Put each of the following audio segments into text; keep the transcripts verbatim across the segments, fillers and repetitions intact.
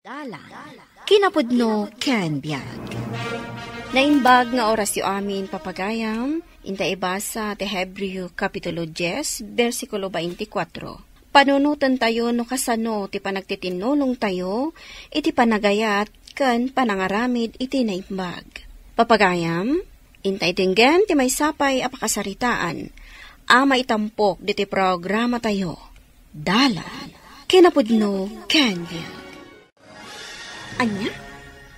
Dalan. Kinapudno ken biag. Naimbag nga orasyo amin, papagayam, inta ibasa ti Hebreo Kapitulo dies, bersikulo twenty-four. Panunotentayo no kasano ti panagtitinnulongtayo iti panagayat ken panangaramid iti naimbag. Papagayam, inta idenggen ti maysa pay a pakasaritaan a maitampok ditoy programatayo. Dalan. Kinapudno ken biag. Ania?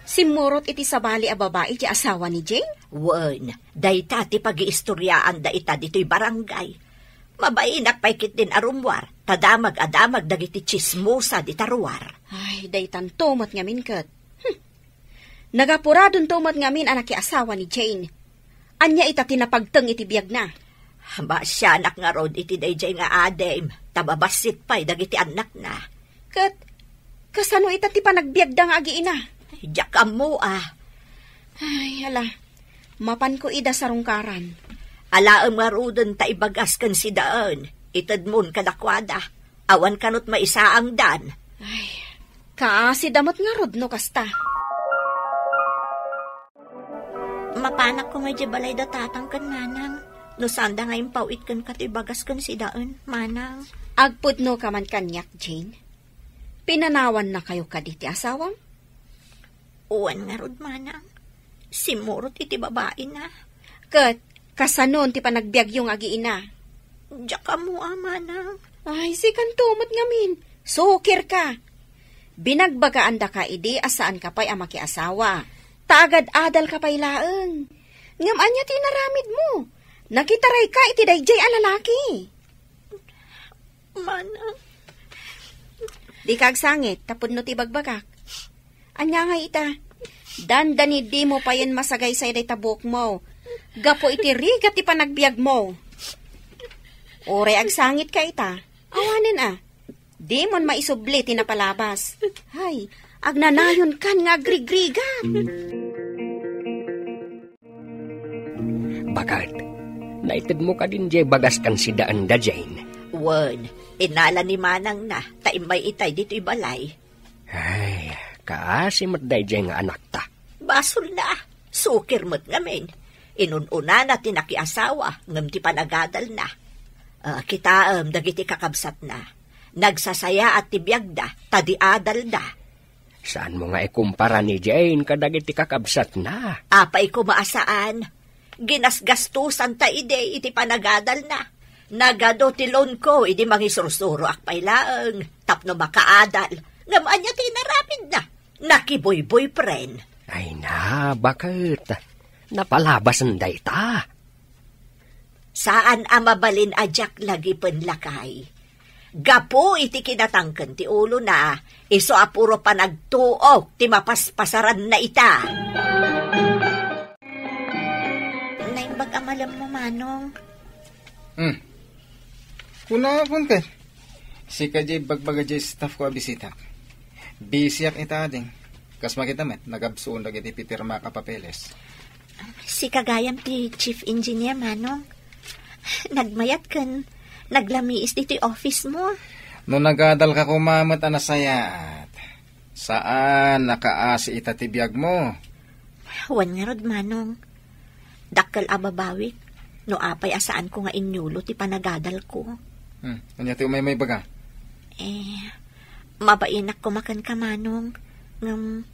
Simmurot iti sabali a babai ti asawa ni Jane? Wen, dayta ti pagiistoriaanda ita ditoy barangay. Mabainak pay ketdin a rummuar, ta damag a damag dagiti tsismosa dita ruar. Ay, daytanto met ngamin ket. Hmm. Nagapuradonto met ngamin a nakiasawa ni Jane. Ania ita ti napagteng iti biagna? Maasianak ngarud iti daydiay nga adim, ta babassit pay dagiti annakna. Ket kasano ita ti panagbiagda nga agiina? Diak ammo a. Ay, ala, mapanko ida sarungkaran. Alaem ngaruden ta ibagas ken sidaen, itedmon kadakuada. Awan kanut maisaangdan. Ay, kaasida met ngarud no kasta. Mapanakko nga idiay balay da tatang ken nanang. No saanda nga impaw-it kenka ti ibagas ken sidaen, manang. Agpudnoka man kaniak, Jane. Pinanawannakayo kadi ti asawam? Wen ngarud, manang. Simmurot iti babaina. Ket kasano ti panagbiagyo nga agiina? Diak ammo a, manang. Ay, sikanto met ngamin. Sukirka. Binagbagaandaka idi a saanka pay a makiasawa. Ta agad-adalka pay laeng. Ngem ania ti inaramidmo? Nakitarayka iti daydiay a lalaki. Manang. Dika agsangit, tapno ti ibagbagak. Ania nga ita? Dandani dimo payen masagaysay dayta buokmo. Gapu iti rigat ti panagbiagmo. Uray agsangitka ita. Awanen a. Dimon maisubli ti napalabas. Hay, agnanayonkan nga agrigrigat. Baket, naitedmo kadin diay bagas ken sidaen da Jane? Wen, inala ni manangna, ta immay itay ditoy balay. Ay, kaasi met daydiay nga anakta. Basolna, sukir met ngamin. Inun-unana ti nakiasawa, ngem ti panagadalna. Ah, kitaem dagiti kakabsatna. Nagsasayaat ti biagda, ta di adalda. Saanmo nga ikumpara ni Jane kadagiti kakabsatna? Apay koma a saan. Ginasgastusanta idi iti panagadalna. Nagadu ti loanko idi mangisursuroak pay laeng tapno makaadal. Ngem ania ti inaramidna? Nakibuyboyfriend. Ay na, baket. Napalabasen dayta. Saan a mabalin a diak lagipen, lakay. Gapu iti kinatangken ti ulona, isu a puro panagtuok ti mapaspasaranna ita. Naimbag a malemmo, Manong. Hmm. Kunakon ket. Sika diay bagbaga diay staff ko a bisitak. Bisiak ita, ading. Kas makita met, nagabsuon dagiti pipirmaak a papeles. Sika gayam ti chief engineer, Manong. Nagmayat ken naglamiis ditoy office mo. No nagadalka koma met a nasayaat, saan a kaasi ita ti biagmo? Wen ngarud, Manong. Dakkel a babawik no apay a saanko nga inyulo ti panagadalko. Hmm, ania ti umay maibaga? Eh, mabainak koma kenka, Manong, ngem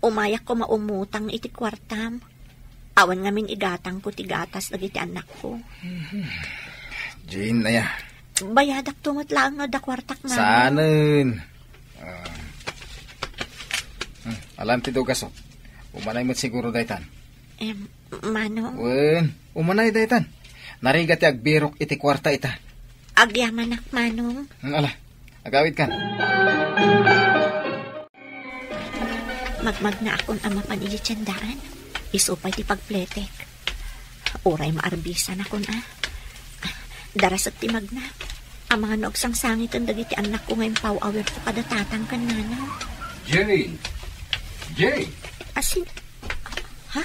umayak koma umutang iti kuartam. Awan ngamin igatangko ti gatas dagiti annakko. Jane, aya? Bayadakto met laeng no adda kuartak, Manong. Saanen? Ah. Hmm, alam ti dugasok. Umanay met siguro daytan. Em, Manong? Wen, umanay daytan. Narigat ti agbirok iti kuarta ita. Agyamanak, Manong. Hmm, ala, agawidkan. Magmagnaakon a mapan idiay tiendaan. Isu pay ti pagpletek. Uray maarbisanakon a. Darasek ti magna. Amangan no agsangsangiten dagiti annakko nga impaw-awirko kada tatang ken nanang. Jane! Jane! Asin? Ha?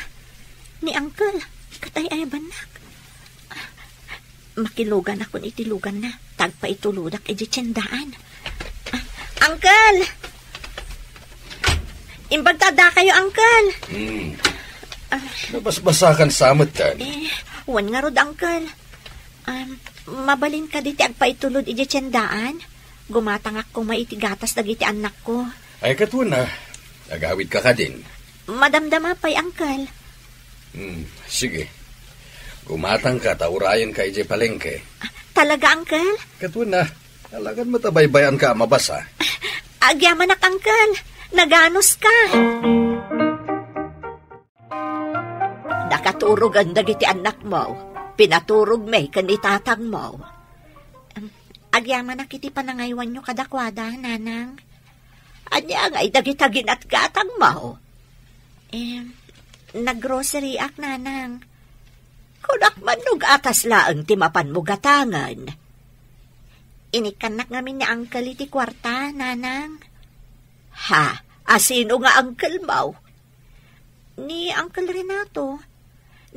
Ni Uncle, ket ay-ayabannak. Makiluganakon iti luganna, ta agpaitulodak idiay tiendaan. Ah, Uncle! Imbag ta addakayo, Uncle. Hmm. Ah. Nabasbasakan sa met, kan? Eh, wen ngarud, Uncle. Um, mabalin kadi ti agpaitulod idiay tiendaan? Gumatangak koma iti gatas dagiti annakko. Ay, ket wen a. Agawidka kadin. Madamdama pay, Uncle. Hmm, sige. Gumatangka ta urayenka idiay palengke. Ah, talaga, Uncle? Ket wen a. Alagad met a baybay-anka a mabasa. Agyamanak, Uncle. Naganuska. Nakaturogen dagiti annakmo. Pinaturogmi ken ni tatangmo. Em, agyamanak iti panangaywanyo kadakuada, Nanang. Ania ngay dagita ginatgatangmo? Em, naggroceryak, Nanang. Kunak man no gatas laeng ti mapanmo gatangen. Inikkannak ngamin ni Uncle iti kuarta, Nanang. Ha? Asino nga uncle mo? Ni Uncle Renato.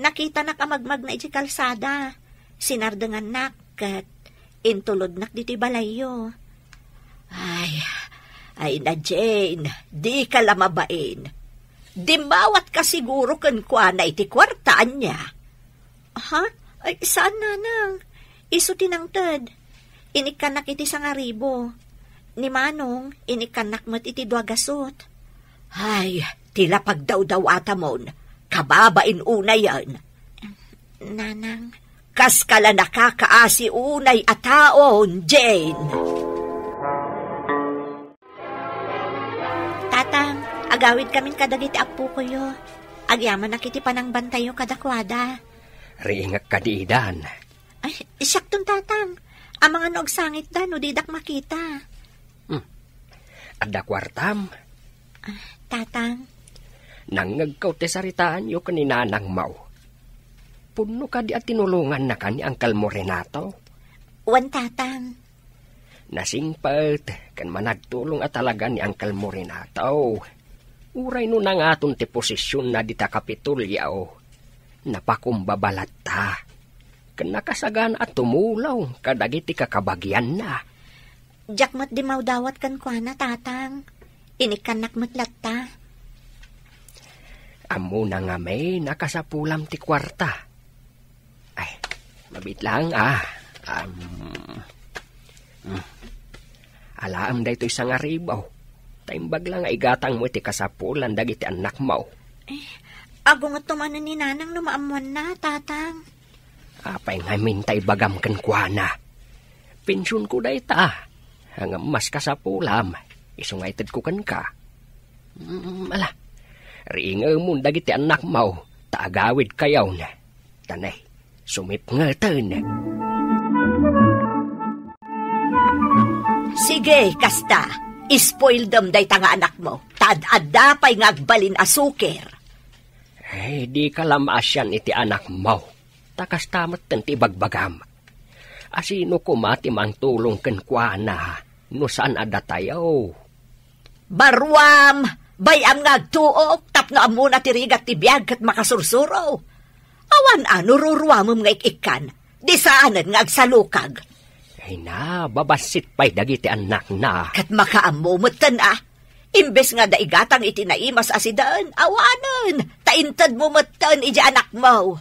Nakitanak a magmagna iti kalsada. Sinardengannak ket intulodnak ditoy balayyo. Ay, ay na, Jane, dika la mabain. Dimmawatka siguro kenkuana iti kuarta, ania? Ha? Ay, saan, Nanang? Isu ti nangted. Inikkannak iti sangaribu. Ni Manong, inikkannak met iti dua gasut. Ay, ti la pagdawdawatamon. Kababain unayen. Nanang. Kaska la nakakaasi unay a taon, Jane. Tatang, agawidkamin kadagiti appokoyo. Agyamanak iti panangbantayo kadakuada. Riingek kadi idan. Ay, siakton, Tatang. Amangan no agsangitda no didak makita. Hmm. Adda kuartam? Ah, Tatang. Nangngegko ti saritaanyo ken ni Nanang Mau. Pudno kadi a tinulongannaka ni Uncle mo Renato? Wen, Tatang. Nasingpet ken managtulong a talaga ni Uncle mo Renato. Uray no nangaton ti posisionna dita Kapitolyo, napakumbaba latta. Ken nakasagana a tumulong kadagiti kakabagianna. Diak met dimmawdawat kenkuana, Tatang. Inikkannak met latta. Ammona ngamin a kasapulam ti kuarta. Ay, mabiit laeng, ah. Am, hmm. Alaem daytoy sangaribu. Ta imbag la nga igatangmo iti kasapulan dagiti annakmo. Eh, agungetto manen ni Nanang no maammoanna, Tatang. Apay ngamin ta ibagam kenkuana? Pensionko dayta. Ngem mas kasapulam, isu nga itedko kenka. Mm, ala, riingemon dagiti annakmo, ta agawidkayon. Ta ne, sumipngeten. Sige, kasta, ispoildem dayta nga anakmo, ta ad-adda pay nga agbalin a suker. Ay, dika la maasian iti anakmo. Ta kasta metten ti ibagbagam. Asino koma ti mangtulong kenkuana no saan a datayo? Baruam, bay-am nga agtuok tapno ammona ti rigat ti biag ket makasursuro. Awan a no ruruamem nga ik-ikkan, di saanen nga agsalukag. Ay na, babassit pay dagiti annakna. Ket makaammo metten a, imbes nga adda igatang iti naimas a siden, awanen, ta intedmo metten iti anakmo.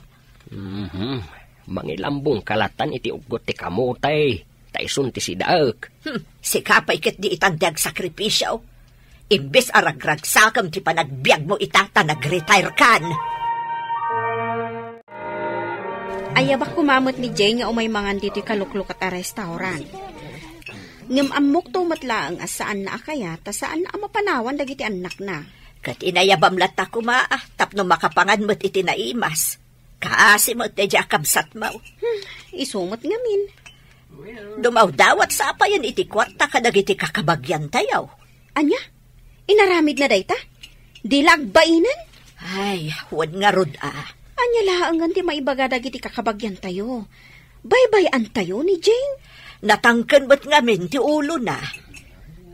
Mhm. Mangilambong ka latan iti uggot ti kamote, ta isun ti sidaek. Hmm, sika pay ket di itan ti agsakripisio. Imbes a ragragsakem ti panagbiagmo ita ta nag-retire kan. Ayabak koma met ni Jane nga umay mangan ditoy kaluklukat a restaurant. Ngem ammokto met laeng a saanna a kayat ta saanna a mapanawan dagiti annakna. Ket inayabam latta koma, ah, tapno makapangan met iti naimas. Kaasi met daydi a kabsatmo. Hmm, isu met ngamin. Dumawdawat sa payen iti kuarta kadagiti kakabagiantayo. Ania? Inaramidna dayta? Di la agbainen? Ay, wen ngarud a. Ania laengen ti maibaga dagiti kakabagiantayo? Baybay-antayo ni Jane? Natangken met ngamin ti ulona.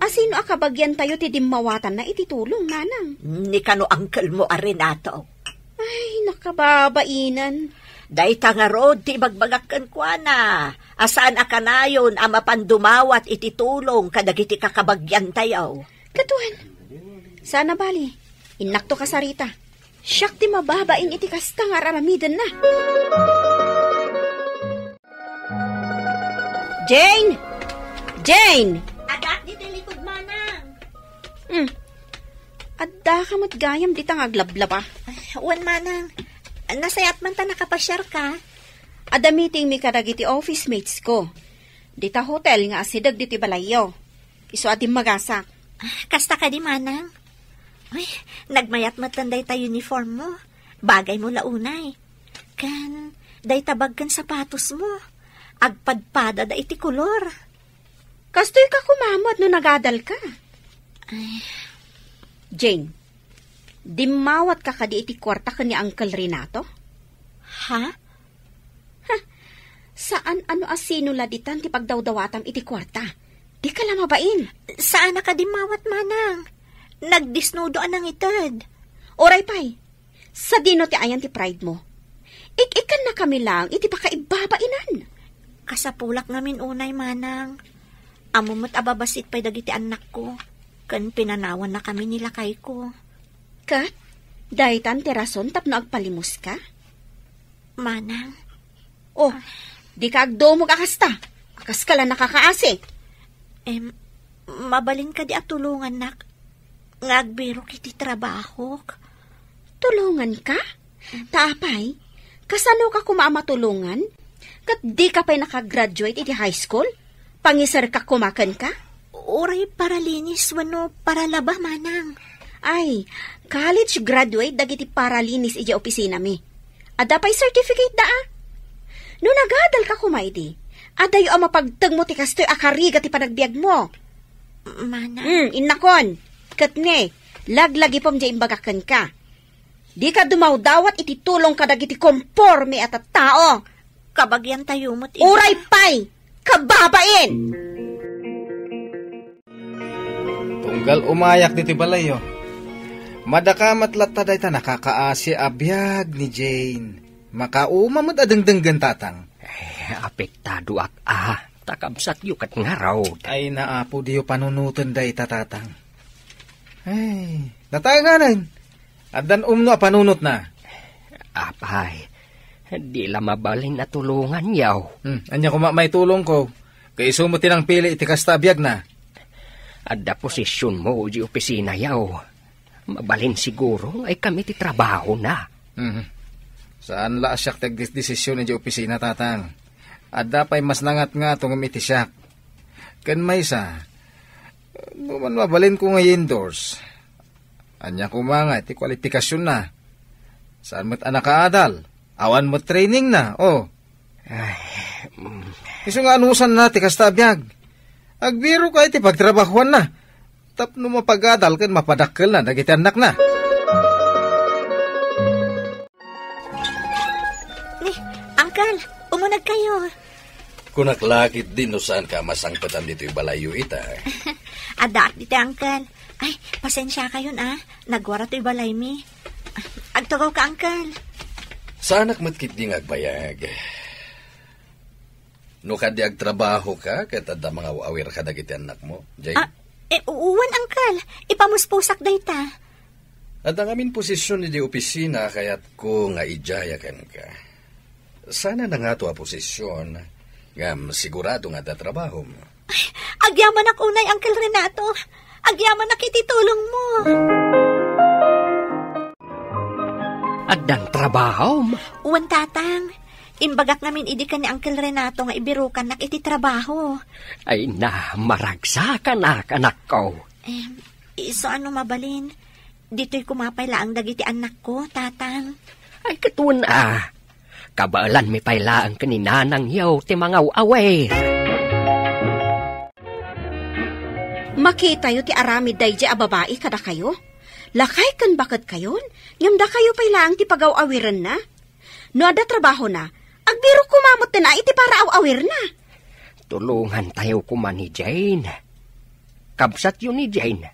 Asino a kabagiantayo ti dimmawatanna iti tulong, Nanang? Ni kano uncle mo a Renato. Ay, nakababainen. Dayta ngarud ti ibagbagak kenkuana, a saan a kanayon a mapan dumawat iti tulong kadagiti kakabagiantayo. Ket wen, saan a bali, Innakto ka, Sarita. Siak ti mababain iti kasta nga ar-aramidenna. Jane! Jane! Addaak ditoy likud, manang. Hmm. Adda ka met gayam dita nga aglablaba. Wen, manang. Nasayaat man ta nakapasiarka. Adda meeting mi kadagiti office mates ko. Dita hotel nga asideg ditoy balayyo. Isu a dimmagasak. Kasta kadi, manang? Ay, nagmayat met dayta uniform mo. Bagay mo la unay. Ken, dayta bag ken sapatos mo. Agpadpadada iti kolor. Kastoy ka kumamat no nagadal ka. Ay. Jane, dimmawat ka kadi iti kuarta ken ni Uncle Renato? Ha? Ha? Saan a no asino la ditan ti pagdawdawatam iti kuarta. Di ka la mabain. Saan a kadimmawat, manang. Nagdisnudo a nangited. Uray pay. Sadino ti ayan ti pride mo? Ik-ikkannakami laeng iti pakaibabainan. Kasapulak ngamin unay, manang. Ammom met a babassit pay dagiti annakko, ken pinanawannakami ni lakayko. Ket, daytan ti rason tapno agpalimuska? Manang. Oh, di ka agdumog a kasta. Kas ka la nakakaasi. Em, mabalin kadi a tulongannak nga agbirok iti trabahok? Tulongan ka? Ta apay, kasano ka koma a matulongan? Ket di ka pay nakagraduate iti high school? Pangiserka koma kenka? Uray paralinis wenno paralaba, manang. Ay, college graduate dagiti paralinis idiay opisinami. Adda pay certificate da, a. No nagadal ka koma idi, adayo a mapagtengmo ti kastoy a karigat ti panagbiagmo. Manang. Hmm, innakon. Ket ne, laglagipem diay imbagak kenka. Di ka dumawdawat iti tulong kadagiti komporme a tattao. Kabagian tayo met iti Uray pay! Kababain! Tunggal umayak ditoy balayyo, madakamat latta dayta nakakaasi a biag ni Jane. Makauma met a dengdenggen, tatang. Eh, apektadoak a, ta kabsatyo ket ngarud. Ay, naapo, diyo panunoten dayta, tatang. Ay, natanganen. Addan umno a panunotna. Apay, di la mabalin a tulonganyo. Hmm, ania koma maitulongko? Kaiso met ti nangpili iti kasta a biagna. Adda posisionmo idiay opisinayo. Mabalin siguro nga ikam iti trabahona. Mhm. Saan la a siak ti agdesdesisyon idiay opisina, tatang. Adda pay mas nangatngato ngem iti siak. Ken maysa, no man mabalinko nga i-endorse, ania koma nga iti kwalifikasionna? Saan met a nakaadal? Awan met trainingna, o. Ay, mm. Isu nga anusanna ti kasta a biag. Agbirok iti pagtrabahuanna. Tapno mapagadal ken mapadakkelna dagiti annakna. Ni, Uncle, umunegkayo. Kunak la ketdi no saanka a masangpetan ditoy balayyo ita. Addaak ditoy, Uncle. Ay, pasensiakayon, a. Nagwara toy balaymi. Agtugawka, Uncle. Saanak met ketdi nga agbayag. No kadi agtrabahoka, ket adda mangaw-awir kadagiti annakmo, Jane? Ah, eh, wen, Uncle. Ipamuspusak dayta. Adda ngamin posision idiay opisina a kayatko nga idiaya kenka. Saan a nangato a posision, ngem sigurado nga adda trabahom. Ay, agyamanak unay, Uncle Renato. Agyamanak iti tulongmo. Addan trabahom? Wen, Tatang. Imbagak ngamin idi ken ni Uncle Renato nga ibirukannak iti trabaho. Ay na, maragsakanak, anakko. Em, isu a no mabalin, ditoy koma pay laeng dagiti annakko, Tatang. Ay, ket wen a. Kabaelanmi pay laeng ken ni nanangyo ti mangaw-awir. Makitayo ti aramid daydiay a babai kadakayo. Lakay ken baketkayon, ngem dakayo pay laeng ti pagaw-awirenna. No adda trabahona, agbirok koma metten a iti paraaw-awirna. Tulongantayo koma ni Jane. Kabsatyo ni Jane.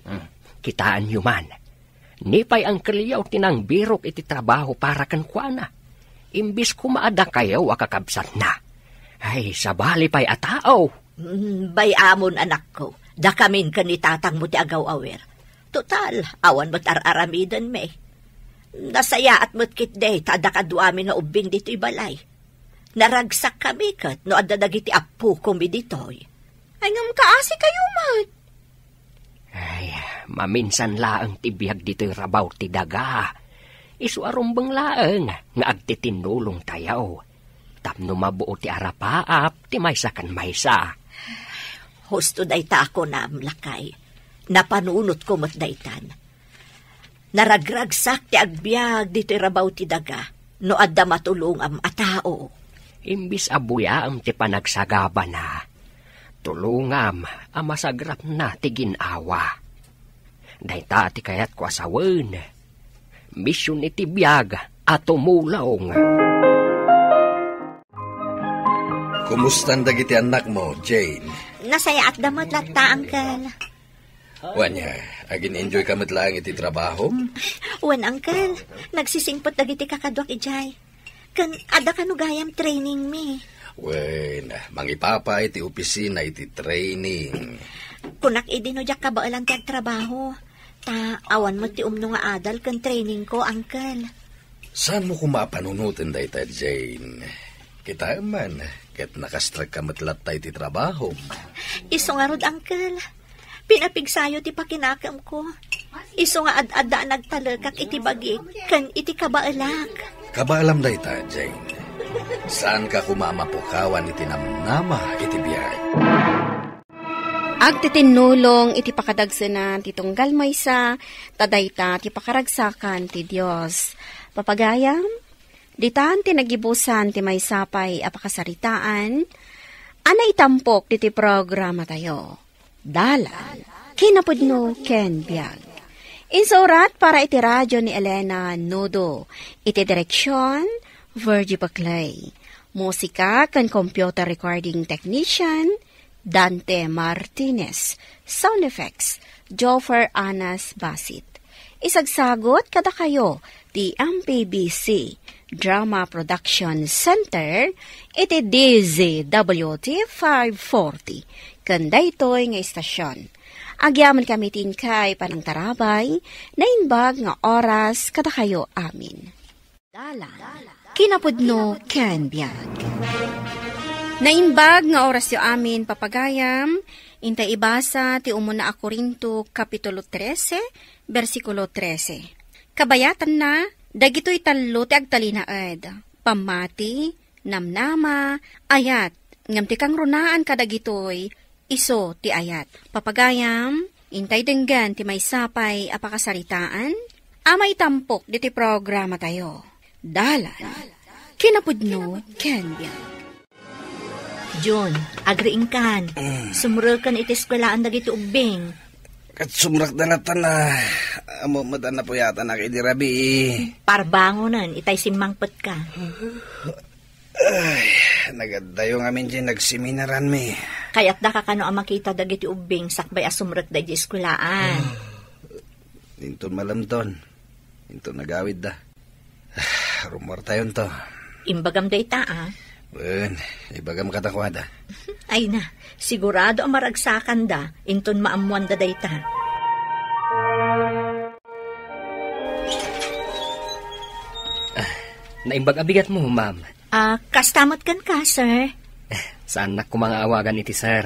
Hmm, kitaenyo man. Ni pay uncle-yo ti nangbirok iti trabaho para kenkuana. Imbes koma a dakayo a kakabsatna. Ay, sabali pay a tao. Mm, bay-amon, anakko. Dakamin ken ni tatangmo ti agaw-awir. Total, awan met ar-aramidenmi. Nasayaat met ketdi ta adda kaduami nga ubbing ditoy balay. Naragsakkami ket no adda dagiti appokomi ditoy. Ay, ngem kaasikayo met. Ay, maminsan laeng ti biag ditoy rabaw ti daga. Isu a rumbeng laeng nga agtitinnulongtayo. Tapno mabuo ti arapaap ti maysa ken maysa. Husto dayta a kunam, lakay. Napanunotko met daytan. Naragragsak ti agbiag ditoy rabaw ti daga no adda matulongam a tao. Imbis a buyaem ti panagsagabana, tulongam a masagrapna ti gin-awa. Dayta ti kayatko a sawen. Mision iti biag a tumulong. Kumustan dagiti annakmo, Jane? Nasayaatda met latta, Uncle. Wen, agin-enjoy ka met laeng iti trabahom? Wen, Uncle. Nagsisingpet dagiti kakaduak idiay. Ken adda kano gayam training mi. Wen, mangipapa iti opisina iti training. Kunak idi no diak kabaelan ti agtrabaho. Ta awan met ti umno nga adal ken training ko, Uncle. Saan mo koma a panunoten dayta, Jane? Kitaem man, ket nakastrekka met latta iti trabahom. Isu ngarud, Uncle. Pinapigsayo ti pakinakemko. Isu nga ad-adda a nagtalekak iti bagik ken iti kabaelak. Kabaelam dayta, Jane. Saanka koma a mapukawan iti namnama iti biag. Agtitinnulong iti pakadagsenan ti tunggal maysa, ta dayta ti pakaragsakan ti Dios. Papagayam, ditan ti nagibusan ti maysa pay a pakasaritaan a naitampok ditoy programatayo. Dalan, kinapudno ken biag. Insurat para iti radio ni Elena Nudo. Iti direksyon, Virgie Paclay. Musika ken computer recording technician, Dante Martinez. Sound effects, Joffer Anas Basit. Isagsagot kadakayo ti M P B C Drama Production Center iti D Z W T five forty ken daytoy nga istasyon. Agyamankami ti inkay panangtarabay, naimbag nga oras kadakayo amin. Dalan, kinapudno ken biag. Naimbag nga orasyo amin, papagayam, intay ibasa ti umuna a Corinto, Kapitulo trese, bersikulo trese. Kabayatanna, dagitoy tallo ti agtalinaed: pammati, namnama, ayat, ngem ti kangrunaan kadagitoy, isu ti ayat. Papagayam, intay denggen ti maysa pay a pakasaritaan a maitampok ditoy programatayo. Dalan, kinapudno ken biag. Jun, agriingkan. Mm. Sumreken iti eskuelaan dagiti ubbing. Ket sumrekda latta, ammom met a napuyatanak idi rabii. Parbangonen itay simmangpetka. Ay, nagaddayo ngamin diay nagseminaranmi. Kayatdaka kano a makita dagiti ubbing sakbay a sumrekda idiay eskuelaan? Inton malemton, inton agawidda. Rummuartayonto. Imbagam dayta, a? Wen, ibagam kadakuada. Ay na, sigurado a maragsakanda inton maammoanda dayta. Ah, naimbag a bigatmo, ma'am. Ah, kasta met kenka, sir? Saannak koma nga awagan iti sir.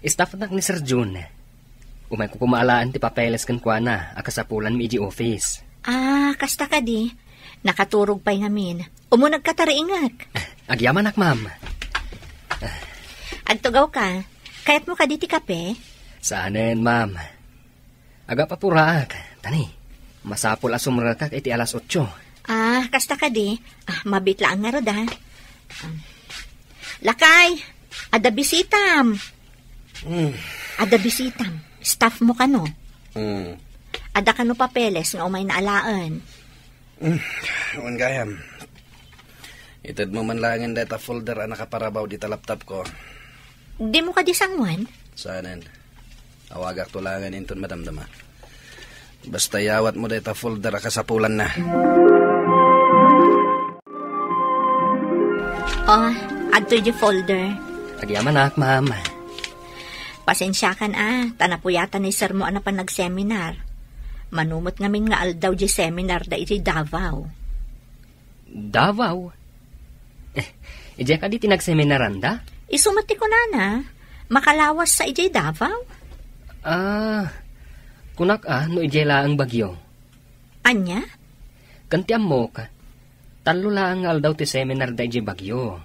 Staffnak ni Sir Jun. Umayko koma alaen ti papeles kenkuana a kasapulanmi idiay office. Ah, kasta kadi. Nakaturog pay ngamin. Umunegka ta riingek. Ah, agyamanak, ma'am. Agtugawka. Kayatmo kadi ti kape? Saanen, ma'am. Agapapuraak, tani. Masapul a sumrekak iti alas otso. Ah, kasta kadi. Ah, mabiit laeng ngarud, a. Lakay, adda bisitam. Mm. Adda bisitam. Staff mo kano? Mm. Adda kano papeles nga umayna alaen? Mm. Wen gayam. Itedmo man laengen dayta folder a nakaparabaw dita laptop ko. Dimo kadi sangoen? Saanen. Awagakto laengen inton madamdama. Basta iyawatmo dayta folder a kasapulanna. Oh, adtoy di folder. Agyamanak, ma'am. Pasensiakan, a, ta napuyatan ni sir mo a napan nagseminar. Mano met ngamin nga aldaw diay seminar da idiay Davao. Davao? Eh, idiay kadi ti nagseminaranda? Isu met ti kunana, makalawas sa idiay Davao. Ah, kunak a, no idiay laeng Baguio. Ania? Ken ti ammok, tallo laeng nga aldaw ti seminar da idiay Baguio.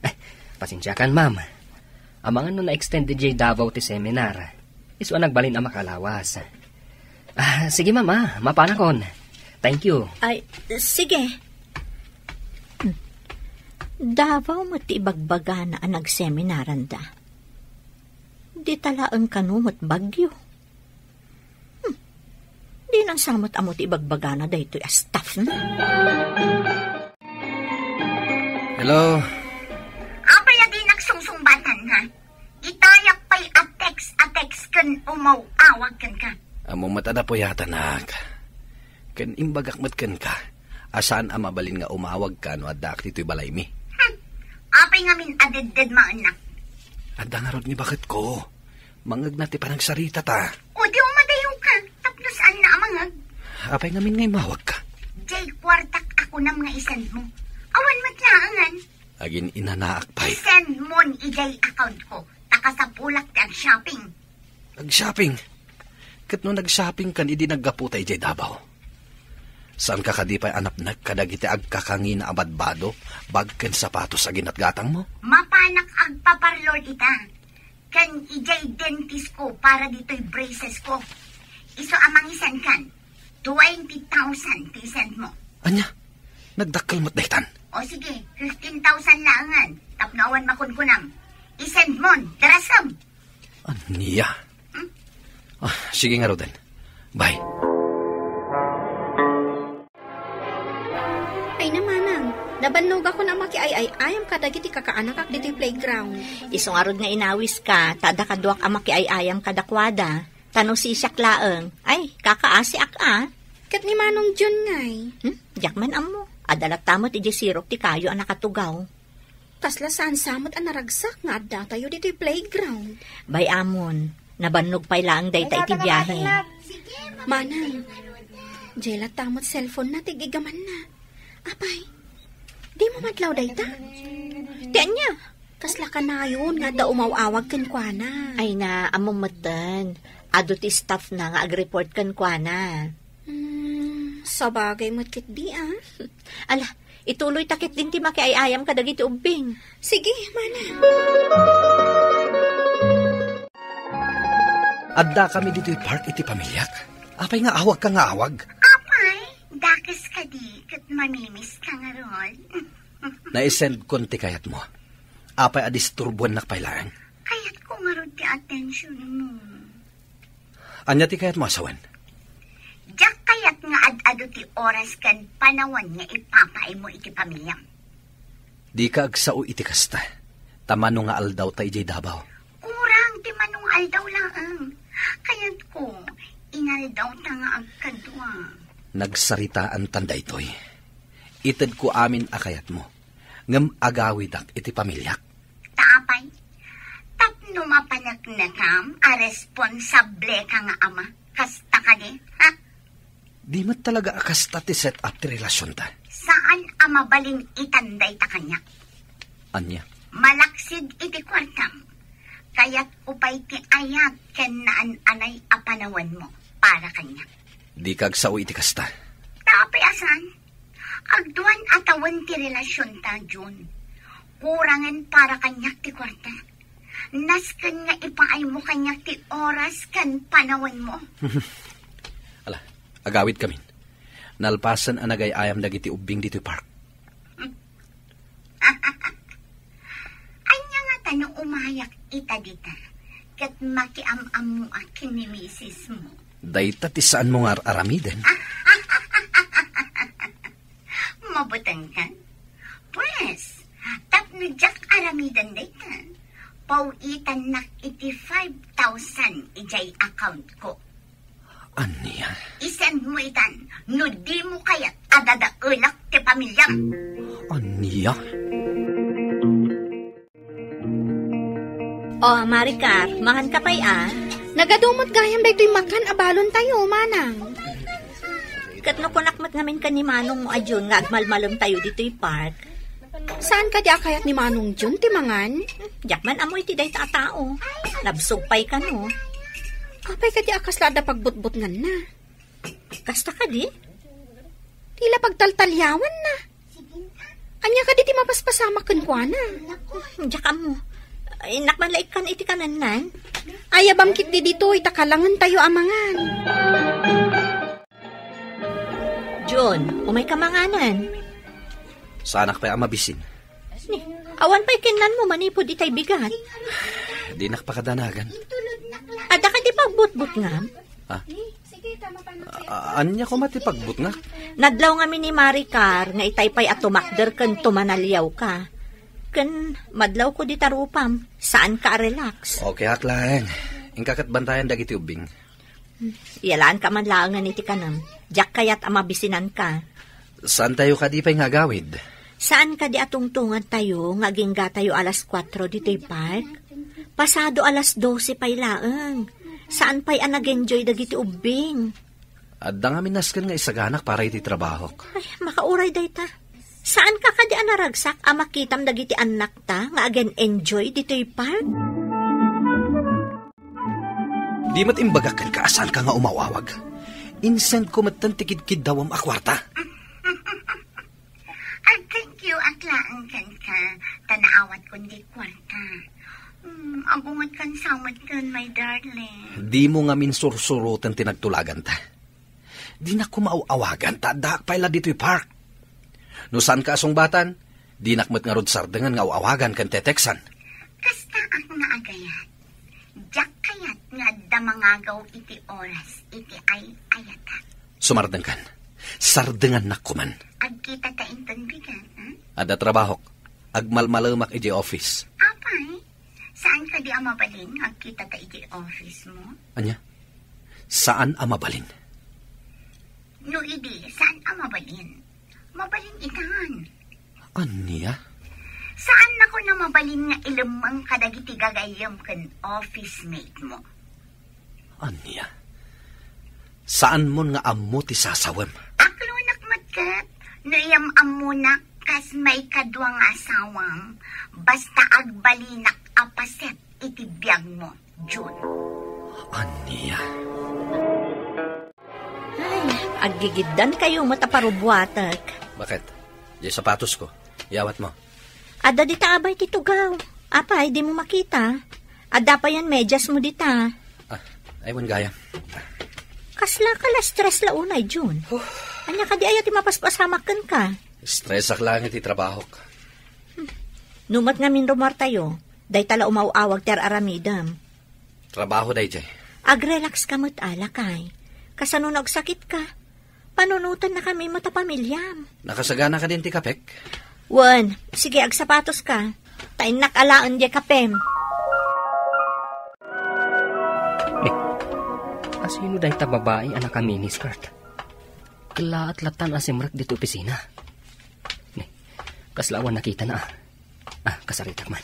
Eh, pasensiakan, ma'am. Amangan no na-extend idiay Davao ti seminar. Isu a nagbalin a makalawas. Ah, sige, ma'am, ah. Mapanakon. Thank you. Ay, sige. Hmm. Davao met ti ibagbagana a nagseminaranda. Dita laeng kano met Baguio. Hmm. Dinan sa met ammo ti ibagbagana daytoy a staff na. Hello? Apay a dinak sungsungbatan, ha? Itayak pay a text, a text ken umaw-awag kenka. Ammo met a napuyatanak. Ken imbagak met kenka, a saan a mabalin nga umawagka no addaak ditoy balaymi. Hmm. Apay ngamin a dedded maennak? Adda ngarud ni baketko. Mangngegna ti panagsaritata. O di umadayoka, tapno saanna a mangngeg. Apay ngamin nga immawagka? Diay kuartak a kunam nga i-send mo. Awan met laengen. Agin-inanaak pay. I-send mon idiay account ko. Ta kasapulak ti ag-shopping. Ag-shopping? Ket no nag-shopping kan idi naggaputa idiay Davao? Saanka kadi pay a napnek kadagiti agkakangina a badbado, bag ken sapatos a ginatgatangmo? Mapanak agpaparlor ita. Ken idiay dentist ko para ditoy braces ko. Isu a mangisenkan, twenty thousand ti isend mo. Ania? Nagdakkel met daytan? O sige, fifteen thousand laengen. Tapno awan makunkunam. Isend mon, darasem. Ania? Hmm? Ah, sige ngaruden. Bye. Ay, namanang, nabannogakon a makiay-ay-ayam kadagiti kakaanakak ditoy playground. Isu ngarud nga inawiska, ta adda kaduak a makiay-ayam kadakuada. Ta no sisiak laeng, ay, kakaasiak a. Ket ni Manong John ngay? Hmm? Diak man ammo. Adda latta met idiay sirok ti kayo a nakatugaw. Kasla saan sa met a naragsak nga addatayo ditoy playground. Bay-amon, nabannog pay laeng dayta iti biahe. Manang, diay latta met cellphone na ti gigamanna. Apay, dimo madlaw dayta? Ti ania? Kasla kanayon nga adda umaw-awag kenkuana. Ay na, ammom metten. Adu ti staff na nga ag-report kenkuana. Hmm, sabagay met ketdi, ah. Ala, ituloy ta ketdin ti makiay-ayam kadagiti ubbing. Sige, mana. Addakami ditoy park iti pamiliak. Apay nga awagka nga awag? Apay, dakes kadi ket mamimiska ngarud. Naisendkon ti kayatmo. Apay a disturbuennak pay laeng? Kayatko ngarud ti attention mo. Ania ti kayatmo a sawen? Diak kayat nga ad-adu ti oras ken panawen nga ipapaaymo iti pamiliam. Dika agsao iti kasta, ta mano nga aldawta idiay Davao. Kurang ti mano nga aldaw laeng. Kayatko, inaldawta nga agkadua. Nagsaritaantan daytoy. Itedko amin a kayatmo, ngem agawidak iti pamiliak. Ta apay, tapno mapaneknekam a responsableka nga ama, kasta kadi, ha? Di met talaga a kasta ti set up ti relasionta. Saan a mabalin itan dayta kaniak. Ania? Malaksid iti kuartam. Kayatko pay ti ayat ken naan-anay a panawenmo para kaniak. Dika agsao iti kasta. Ta apay a saan? Agduan a tawen ti relasionta, Jun. Kurangen para kaniak ti kuarta. Nasken nga ipaaymo kaniak ti oras ken panawenmo. Ala, agawidkamin. Nalpasen a nagay-ayam dagiti ubbing ditoy park. Ania ngata no umayak ita dita, ket makiam-ammoak ken ni misismo? Dayta ti saanmo nga ar-aramiden. Mabutengkan? Pues, tapno diak aramiden dayta, paw-itannak iti five thousand idiay account ko. Ania? I-send mo itan no di mo kayat a dadaelak ti pamiliam. Ania? O, Maricar, mangan ka pay, a? Nagadu met gayam daytoy makan a balontayo, manang. Ket no kunak met ngamin ken ni manongmo a Jun nga agmalmalemtayo ditoy park. Saan kadi a kayat ni Manong Jun ti mangan? Diak man ammo iti dayta a tao. Nabsog pay kano. Apay kadi a kasla adda pagbutbutnganna? Kasta kadi? Ti la pagtaltaliawanna. Ania kadi ti mapaspasamak kenkuana? Diak ammo. Innak man la ikkan iti kanennan. Ayabam ketdi ditoy, ta kalangentayo a mangan. Jun, umayka manganen. Saanak pay a mabisin. Ni, awan pay kennanmo manipud itay bigat. Dinak pakadanagan. Adda kadi pagbutbutngam? Ah? A-, ania koma ti pagbutngak? Nadlaw ngamin ni Maricar nga itay pay a tumakder ken tumanaliawka. Ken madlawko dita rupam, saanka a relax. Okay ak laeng. Inka ket bantayan dagiti ubbing. Yalaanka man laengen iti kanem. Diak kayat a mabisinanka. Saantayo kadi pay nga agawid? Saan kadi a tungtungantayo nga aginggatayo alas kuatro ditoy park? Pasado alas dose pay laeng. Saan pay a nag-enjoy dagiti ubbing? Adda ngamin nasken nga isaganak para iti trabahok. Ay, makauray dayta. Saanka kadi a naragsak a makitam dagiti annakta nga agen-enjoy ditoy park? Di met imbagak kenka a saanka nga umaw-awag. Insendko metten ti kidkiddawem a kuarta. Ag-thank you ak laeng kenka, ta naawatkon ti kuarta. Hmm, agungetkan sa met ken, my darling. Dimo ngamin sursuroten ti nagtulaganta. Dinak koma aw-awagan ta addaak pay la ditoy park. No saanka a sungbatan, dinak met ngarud sardengen nga aw-awagan ken teteksan. Kasta ak nga agayat. Diak kayat nga adda mangagaw iti oras iti ay-ayatak. Sumardengkan. Sardengannak koman. Agkitata inton bigat, hmm? Adda trabahok. Agmalmalemak idiay office. Apay, saan kadi a mabalin nga agkitata idiay office mo? Ania? Saan a mabalin? No idi, saan a mabalin? Mabalin itan. Ania? Saannakon a mabalin nga ilemmeng kadagiti gagayyem ken office mate mo? Ania? Saanmon nga ammo ti sasawem? Aklonak met ket, no iyam-ammonak kas maikadua nga asawam, basta agbalinak a paset iti biagmo, Jun. Ania? Ay, aggigiddankayo met a parubuatek. Bakit? Diay sapatosko. Iyawatmo. Adda dita abay ti tugaw. Apay, dimo makita? Adda payen medyasmo dita. Ah, ay, wen gayam. Kasla ka la stress la unay, Jun. Huh. Ania kadi aya ti mapaspasamak kenka? Stressak laeng iti trabahok. Hmm. No met ngamin rumuartayo, dayta la umaw-awag ti ar-aramidem. Trabaho daydiay. Agrelax ka met, a, lakay. Kasano no agsakitka? Panunotennakami met a pamiliam. Nakasagana kadin ti kapek? Wen, sige, agsapatos ka. Ta innak alaen diay kapem. Ni, asino dayta babai a naka-miniskirt? Kellaat lattan a simrek ditoy opisina. Ni, kasla awan nakitana, a. Ah, kasaritak man.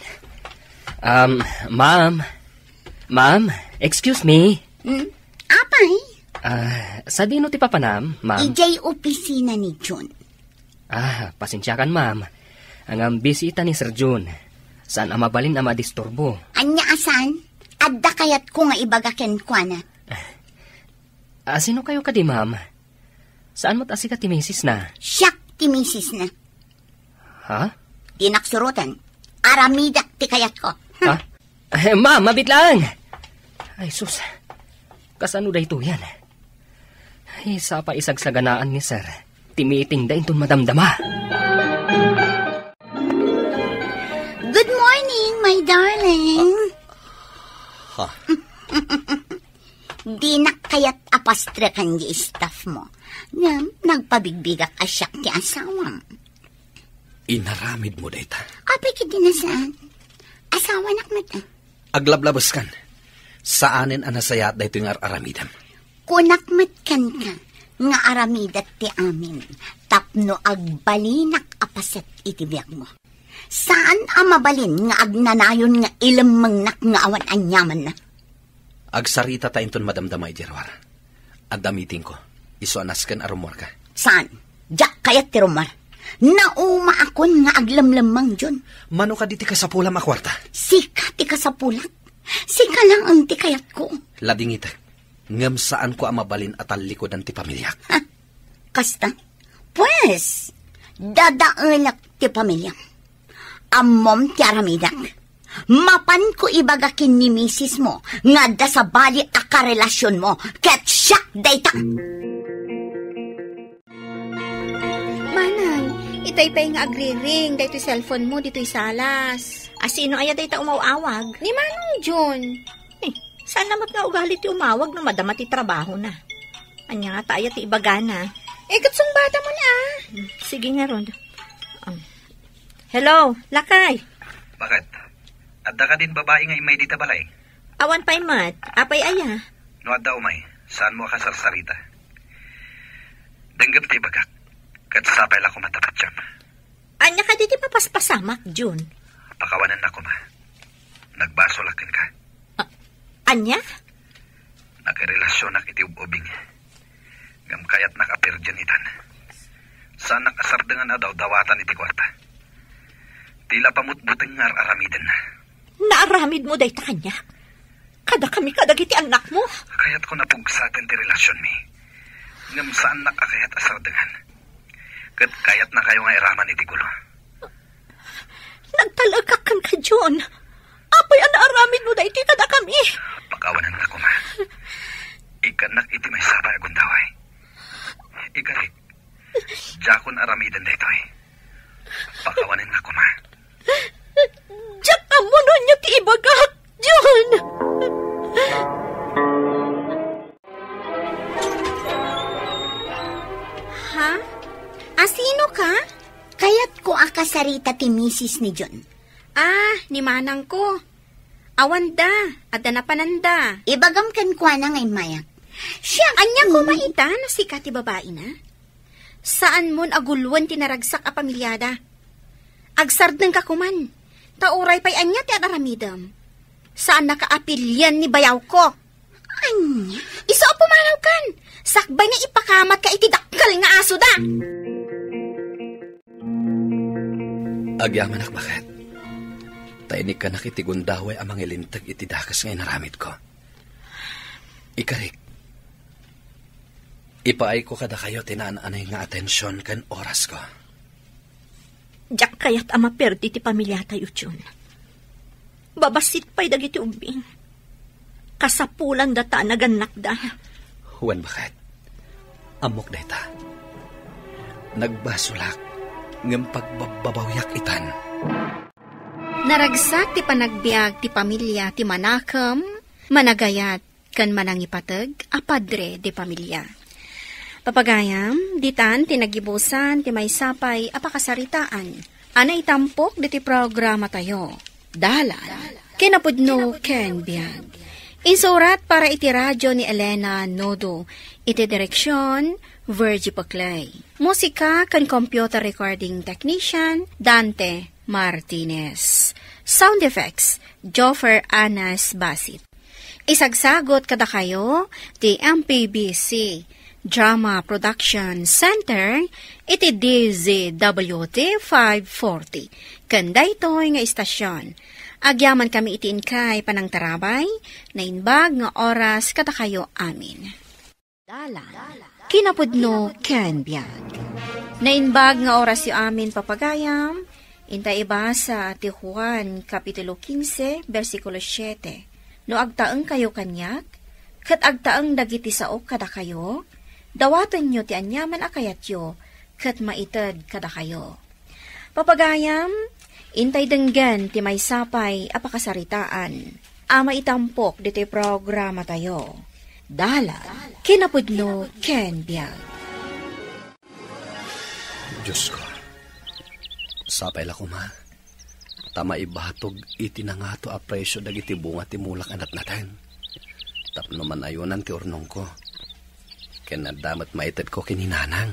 Um, ma'am. Ma'am, excuse me. Hmm? Apay? Ah, sadino ti papanam, ma'am? Idiay opisina ni Jun. Ah, pasensiakan, ma'am. Ngem busy ita ni Sir Jun. Saan a mabalin a madisturbo. Ania a saan? Adda kayatko nga ibaga kenkuana. Ah, sino kayo kadi, ma'am? Saan met a sika ti misis na? Siak ti misis na. Ha? Dinak suroten. Aramida ti kayatko. Ha? Eh, ma'am, mabit lang! Ay, sus. Kasano daytoyen? Ay, sapa isagsaganaan ni Sir. Ti meeting da inton madamdama. Good morning, my darling. Ha? Dinak kayat a pastreken di staff mo. Ngem, nagpabigbigak a siak ti asawam. Inaramid mo dayta. Apay ket di nasaan? Asawanak met, a. Aglablabeskan. Saanen a nasayaat daytoy nga ar-aramidem. Kunak met kenka nga aramidak ti amin tapno agbalinak a paset iti biagmo. Saan a mabalin nga agnanayon nga ilemmengnak nga awan aniamanna. Agsarita ta inton madamdama idiay ruar. Adda meetingko. Isu a nasken a rummuarka. Saan? Diak kayat ti rummuar. Naumaakon nga aglemlemmeng, Jun. Mano kadi ti kasapulam a kuarta? Sika ti kasapulak. Sika lang ang ti kayatko. Ladingitek. Ngem saanko a mabalin a tallikudan ti pamiliak. Ha? Kasta? Pues, dadaelak ti pamiliam. Ammom ti aramidak. Mapanko ibaga ken ni misis mo nga adda sabali a karelasionmo ket siak dayta. Manang, itay pay nga agriring daytoy cellphone mo ditoy salas. A, sino aya dayta umaw-awag? Ni Manong John. Eh, saan na met nga ugali ti umawag no madama ti trabahona? Ania ngata aya ti ibagana? Eh, ket sungbatam man, a. Hmm, sige ngarud. Um, hello, lakay. Bakit? Adda kadin babai nga immay dita balay? Awan pay met. Apay aya? No adda umay, saanmo a kasarsarita? Denggem ti ibagak, ket sapay la koma ta patiem. Ania kadi ti mapaspasamak, Jun? Pakawanennak koma. Nagbasolak kenka. A-, ania? Nakirelasionak iti ub-ubing. Ngem kayatnak a pirgen itan. Saannak a sardengan a dawdawatan iti kuarta. Ti la pamutbuteng nga ar-aramidenna. Naaramidmo dayta kaniak? Kadakami kadagiti annakmo? Kayatko napugsaten ti relasionmi. Ngem saannak a kayat a sardengan. Ket kayatnakayo nga iraman iti gulo. Nagtalekak kenka, Jun. Apay a naaramidmo daytoy kadakami? Pakawanennak koma. Ikkannak iti maysa pay a gundaway. Ikarik, diakon aramiden daytoy. Pakawanennak koma. Diak ammo no ania ti ibagak, Jun. Ha? A, sino ka? Kayatko a kasarita ti misis ni Jun. A, ni manangko. Awanda, adda napananda. Ibagam kenkuana nga immayak. Siak. Ania koma ita no sika ti babaina? Saanmon a guloen ti naragsak a pamiliada. Agsardengka koman, ta uray pay ania ti ar-aramidem, saannaka a pilian ni bayawko. Ania? Isu a pumanawkan, sakbay nga ipakamatka iti dakkel nga asoda. Agyamanak, baket. Ta inikkanak iti gundaway a mangilinteg iti dakes nga inaramidko. Ikarik, ipaayko kadakayo ti naan-anay nga atension ken orasko. Diak kayat a maperdi ti pamiliatayo, Jun. Babassit pay dagiti ubbing. Kasapulanda ta nagannakda. Wen, baket. Ammok dayta. Nagbasolak, ngem pagbabbabawiak itan. Naragsak ti panagbiag ti pamilia ti manakem, managayat, ken manangipateg a padre de pamilia. Papagayam, ditan ti nagibusan ti maysa pay a pakasaritaan a naitampok diti programatayo, Dalan, Kinapudno ken Biag. Insurat para iti radio ni Elena Nodo, iti direksion, Virgie Paclay. Musika ken computer recording technician, Dante Martinez. Sound effects, Joffer Anas Basit. Isagsagot kadakayo ti M P B C Drama Production Center iti D Z W T five forty. Ken daytoy nga istasyon, agyamankami iti inkay panangtarabay, naimbag nga oras kadakayo amin. Dalan, Kinapudno ken Biag. Naimbag nga orasyo amin, papagayam, inta ibasa ti Juan, Kapitulo quince, bersikulo siete. No agtaengkayo kaniak, ket agtaeng dagiti saok kadakayo, dawatenyo ti aniaman a kayatyo, ket maited kadakayo. Papagayam, intay denggen ti maysa pay a pakasaritaan a maitampok ditoy programatayo. Dalan, Kinapudno ken Biag. Diosko, sapay la koma ta maibatog iti nangato a presio dagiti bunga ti mulak a natnaten tapno manayonan ti urnongko. Ken adda met maitedko ken ni Nanang.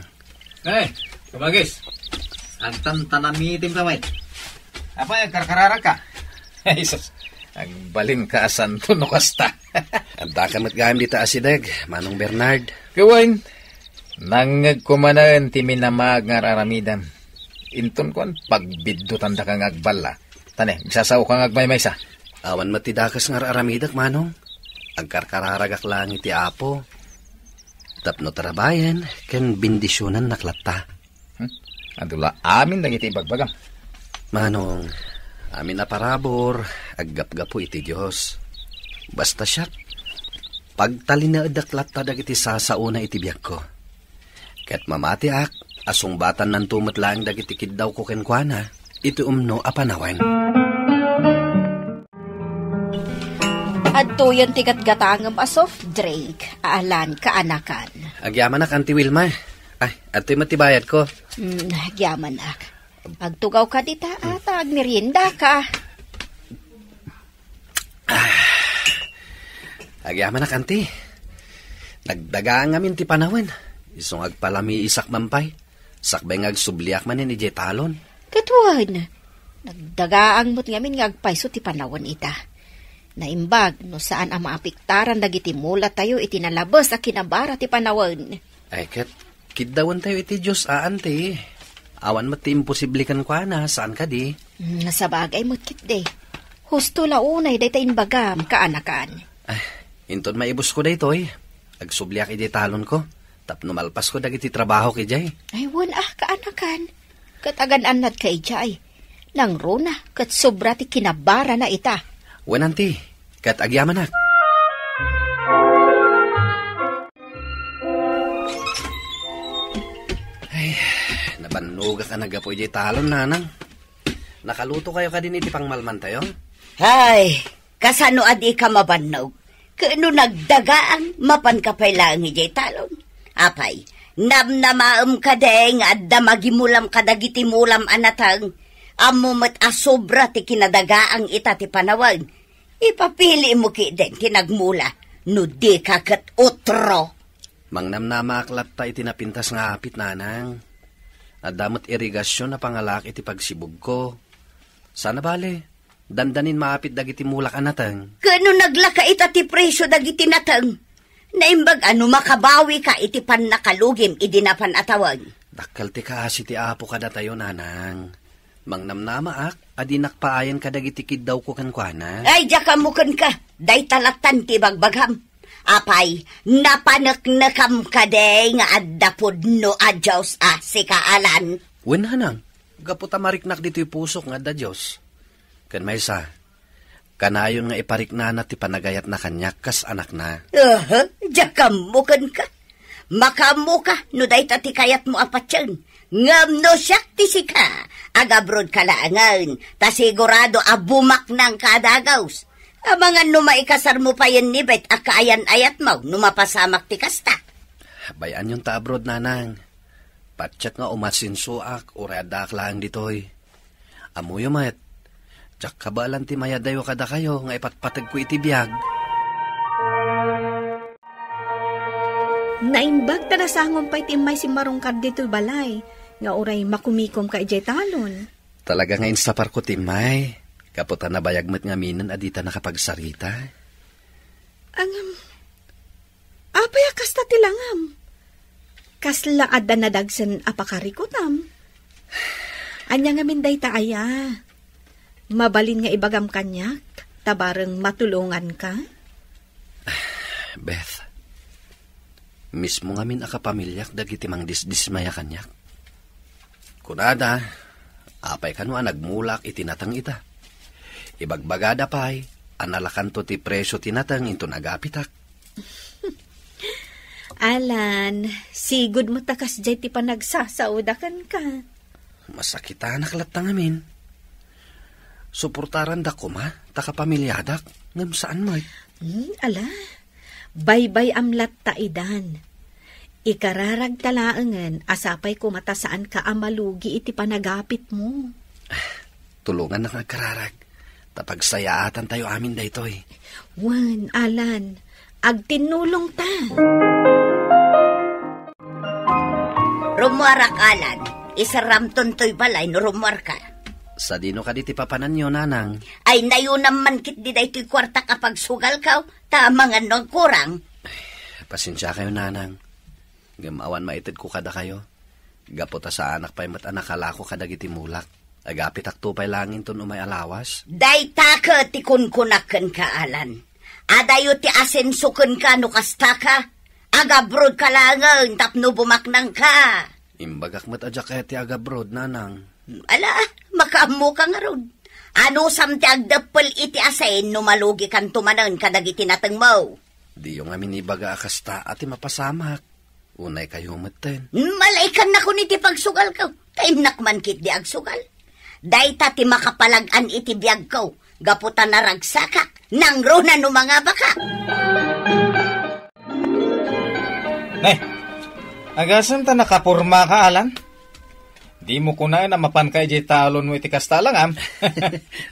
Eh, kabagis. Agtantanamitim ka met. Apay, agkarkararagka? Jesus, Agbalinka a santo no kasta. Addaka met gayam dita asideg, Manong Bernard. Kawen, nangngegko manen ti minamaag nga ar-aramidem. Inton kuan, pagbiddutandaka nga agballa. Tane, agsasaoka nga agmaymaysa. Awan met ti dakes nga ar-aramidek, Manong. Agkarkararagak laeng iti Apo. Tapno tarabayen ken bendisionannak latta. Hmm? Adu la amin dagiti ibagbagam. Manong, amin a parabur, aggapgapu iti Dios. Basta siak, pagtalinaedek latta dagiti sasaona iti biagko. Ket mamatiak a sungbatannanto met laeng dagiti kiddawko kenkuana iti umno a panawen. Adtoyen ti gatgatangem a soft drink, Alan, kaanakan. Agyamanak, Auntie Wilma. Ay, adtoy met ti bayadko. Hmm, agyamanak. Agtugawka dita, ata agmeriendaka. Ah, agyamanak, Auntie. Nagdagaang ngamin ti panawen. Isu nga agpalamiisak man pay. Sakbay nga agsubliak manen idiay talon. Ket wen, nagdagaang met ngamin nga agpayso ti panawen ita. Naimbag no saan a maapektaran dagiti mulatayo iti nalabes a kinabara ti panawen. Ay, ket kiddawentayo iti Dios a, Auntie. Awan met ti imposible kenkuana, saan kadi? Mm, sabagay met ketdi. Husto la unay dayta imbagam, kaanakan. Ay, inton maibusko daytoy, agsubliak idiay talonko. Tapno malpasko dagiti trabahok idiay. Ay, wen a, kaanakan. Ket agan-annadka idiay. Nangruna, ket sobra ti kinabarana ita. Wen, Auntie, ket agyamanak. Ay, nabannogak a naggapu idiay talon, Nanang. Nakalutokayo kadin iti pangmalmantayo? Ay, kasano a dika mabannog? Ket no nagdagaang, mapanka pay laeng idiay talon. Apay, namnamaem kadi nga adda magimulam kadagiti mulam a nateng? Ammo met a sobra ti kinadagaang ita ti panawen. Ipapilimo ketdin ti nagmula, no dika ket utro. Mangnamnamaak latta iti napintas nga apit, Nanang. Adda met irigasion a pangalaak iti pagsibugko. Sana bale, dandanin maapit dagiti mulak a nateng. Ket no naglaka ita ti presio dagiti nateng, naimbag a no makabawika iti pannakalugim idi napan a tawen. Dakkel ti kaasi ti Apo kadatayo, Nanang. Mangnamnamaak a dinak paayen kadagiti kiddawko kenkuana. Ay, diak ammo kenka. Dayta lattan ti ibagbagam. Apay, napaneknekam kadi nga adda pudno a Dios a sika, Alan? Wen, Nanang, gapu ta mariknak ditoy pusok nga adda Dios. Ken maysa, kanayon nga ipariknana ti panagayatna kaniak kas anakna. Aha, diak ammo kenka. Makaammoka no dayta ti kayatmo a patien. Ngem no siak ti sika, agabrodka laengen, ta sigurado a bumaknangka a dagus. Amangan no maikasarmo payen ni Bet a kaayan-ayatmo no mapasamak ti kasta. Bay-anyon ta abroad, Nanang. Patiek nga umasensoak, uray addaak laeng ditoy. Ammoyo met, diak kabaelan ti mayadayo kadakayo nga ipatpategko iti biag. Naimbag ta nasangon pay ti immay simmarungkar ditoy balay, nga uray makumikomka idiay talon. Talaga nga insaparko ti immay, gapu ta nabayag met ngaminen a dita nakapagsarita. Ngem, apay a kasta ti langam? Kasla adda nadagsen a pakarikutam? Ania ngamin dayta aya? Mabalin nga ibagam kaniak, ta bareng matulonganka? Beth, mismo ngamin a kapamiliak dagiti mangdisdismaya kaniak. Kunada, apay kano a nagmulak iti nateng ita? Ibagbagada pay a nalakanto ti presio ti nateng inton agapitak. Alan, sigud met ta kasdiay ti panagsasaoda kenka. Masakitanak latta ngamin. Suportaranda koma ta kapamiliadak, ngem saan met. Hmm, ala, baybay-am latta idan. Ikararagta laengen a sapay koma ta saanka a malugi iti panagapitmo. Tulongannak nga agkararag, ta pagsayaatantayo amin daytoy. Wen, Alan, agtinnulongta. Rummuarak, Alan. Iseramton toy balay no rummuarka. Sadino kadi ti papananyo, Nanang? Ay, nayonam man ketdi daytoy kuartak a pagsugalko, ta amangan no agkurang. Pasensiakayo, Nanang. Ngem awan maitedko kadakayo. Gapu ta saanak pay met a nakalako kadagiti mulak. Agapitakto pay laeng inton umay a lawas. Dayta ket ti kunkunak kenka, Alan. Adayo ti asenso kenka no kastaka. Agabrodka laengen tapno bumaknangka. Imbagak met a diak aya ti agabroad, Nanang. Ala, makaammoka ngarud. Anusam ti agdeppel iti asin no malugikanto manen kadagiti natengmo? Diyo ngamin ibaga a kasta a ti mapasamak. Unay kayo metten. Malaikannakon iti pagsugalko. Ta innak man ketdi agsugal. Dayta ti makapalag-an iti biagko. Gapu ta naragsakak. Nangruna no mangabaka. Ne, agasem ta nakapormaka, Alan? Dimo kunaen a mapanka idiay talonmo iti kasta a langam?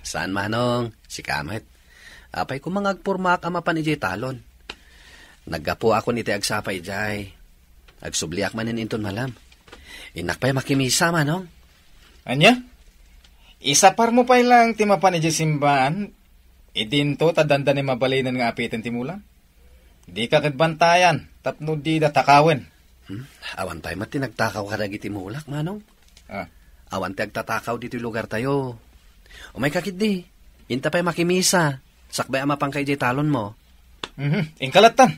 Saan, Manong. Sika met. Apay koma nga agpormaak a mapan idiay talon? Naggapuakon iti agsapa idiay. Agsubliak manen inton malam. Innak pay makimisa, Manong. Ania? Isaparmo pay laeng ti mapan idiay simbaan, idinto ta dandani mabalinen nga apiten ti mulam. Dika ket bantayan tapno dida takawen. Hmm? Awan pay met ti nagtakaw kadagiti mulak, Manong. Ah. Awan ti agtatakaw ditoy lugartayo. Umayka ketdi. Inta pay makimisa. Sakbay a mapanka idiay talonmo. Mhm. Inka lattan.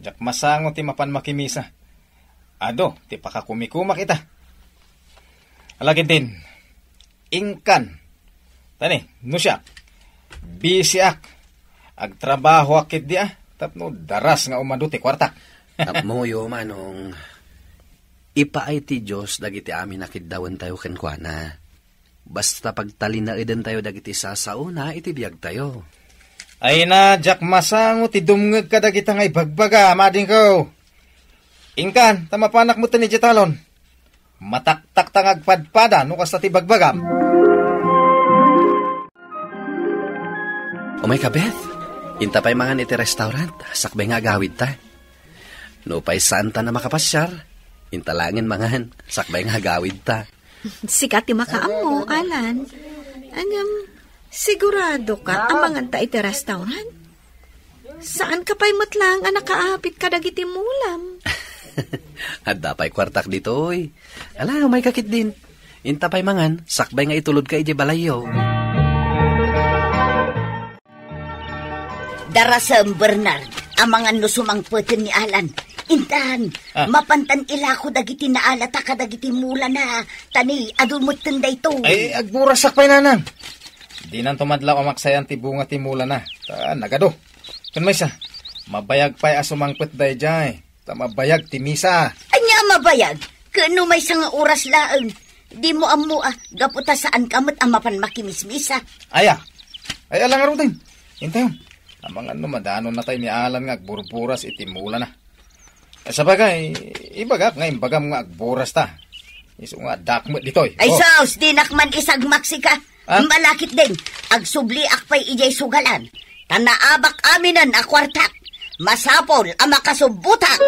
Diak masango ti mapan makimisa. Adu ti pakakumikumak ita. Ala ketdin, inkan. Tani, no siak, bisiak. Agtrabahoak ketdi a, tapno daras nga umadu ti kuartak. Ammoyo, Manong, ipaay ti Dios dagiti amin a kiddawentayo kenkuana. Basta pagtalinaedentayo dagiti sasaona iti biagtayo. Ay na, diak masango ti dumngeg kadagita nga ibagbaga, madingko. Inkan, ta mapanak metten idiay talon. Mataktak ta nga agpadpada no kasta ti bagbagam. Umayka, Beth. Inta pay mangan iti restaurant, sakbay nga agawidta. Nupay saanta a makapasiar, inta laengen mangan, sakbay nga agawidta. Sika ti makaammo, Alan. Ngem, siguradoka a manganta iti restaurant? Saanka pay met laeng a nakaapit kadagiti mulam. Adda pay kuartak ditoy. Ala, umayka ketdin. Inta pay mangan, sakbay nga itulodka idiay balayyo. Darasem, Bernard, amangan no sumangpeten ni Alan. Intan, Ah. mapantan ilako dagiti naalata kadagiti mulana, tani adu metten daytoy. Ay, agburasak pay, Nanang. Dinanto madlaw a maksayan ti bunga ti mulana. Ta nagadu. Ken maysa, mabayag pay a sumangpet daydiay. Ta mabayag ti misa. Ania a mabayag? Ken no maysa nga oras laeng, dimo ammo a, gapu ta saanka met a mapan makimismisa. Aya? Ay, ala ngaruden. Intayon. Amangan no madanonnatay ni Alan nga agburburas iti mulana. Ay, sabagay, ibagak nga imbagam nga agburasta. Isu nga addak met ditoy. Ay, Oh. sus, dinak man isagmak sika. Ah? Malakit din, agsubliak pay idiay sugalan. Ta naabak aminen a kuartak. Masapul a makasubbotak.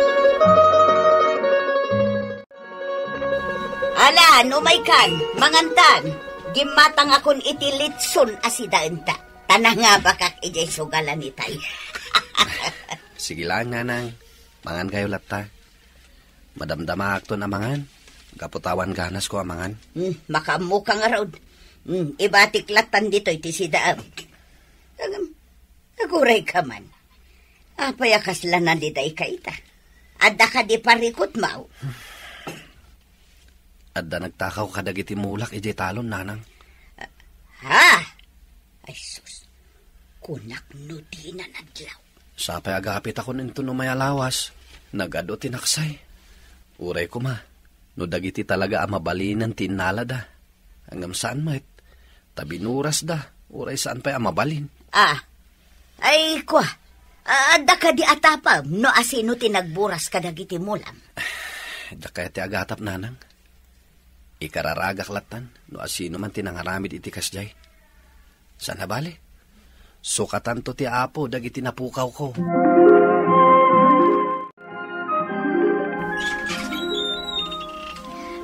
Ala, no maykan, mangantan. Gimmatangakon iti litson a sidaenta. Ta nangabakak idiay sugalan itay. Sige lang, Nanang. Mangan kayo latta. Madamdamaakton a mangan. Gapu ta awan ganasko a mangan. Hmm, makaammoka ngarud. Hmm, ibatik lattan ditoy ti sidaem. Agam, agurayka man. Apay a kasla nalidayka ita? Adda kadi parikutmaw? Adda nagtakaw kadagiti mulak idiay talon, Nanang. Ha? Ay sus, kunak no dinan adlaw. Sapay agapitakon inton umay a lawas, nagadu ti naksay. Uray koma, no dagiti talaga a mabalinen ti innalada. Ngem saan met, ta binurasda, uray saan pay a mabalin. Ah, ay, kua, adda kadi a tapem no asino ti nagburas kadagiti mulam? Adda kaya ti agatap, Nanang? Ikararagak lattan no asino man ti nangaramid iti kasdiay. Saan a bale, sukatanto ti Apo dagiti napukawko.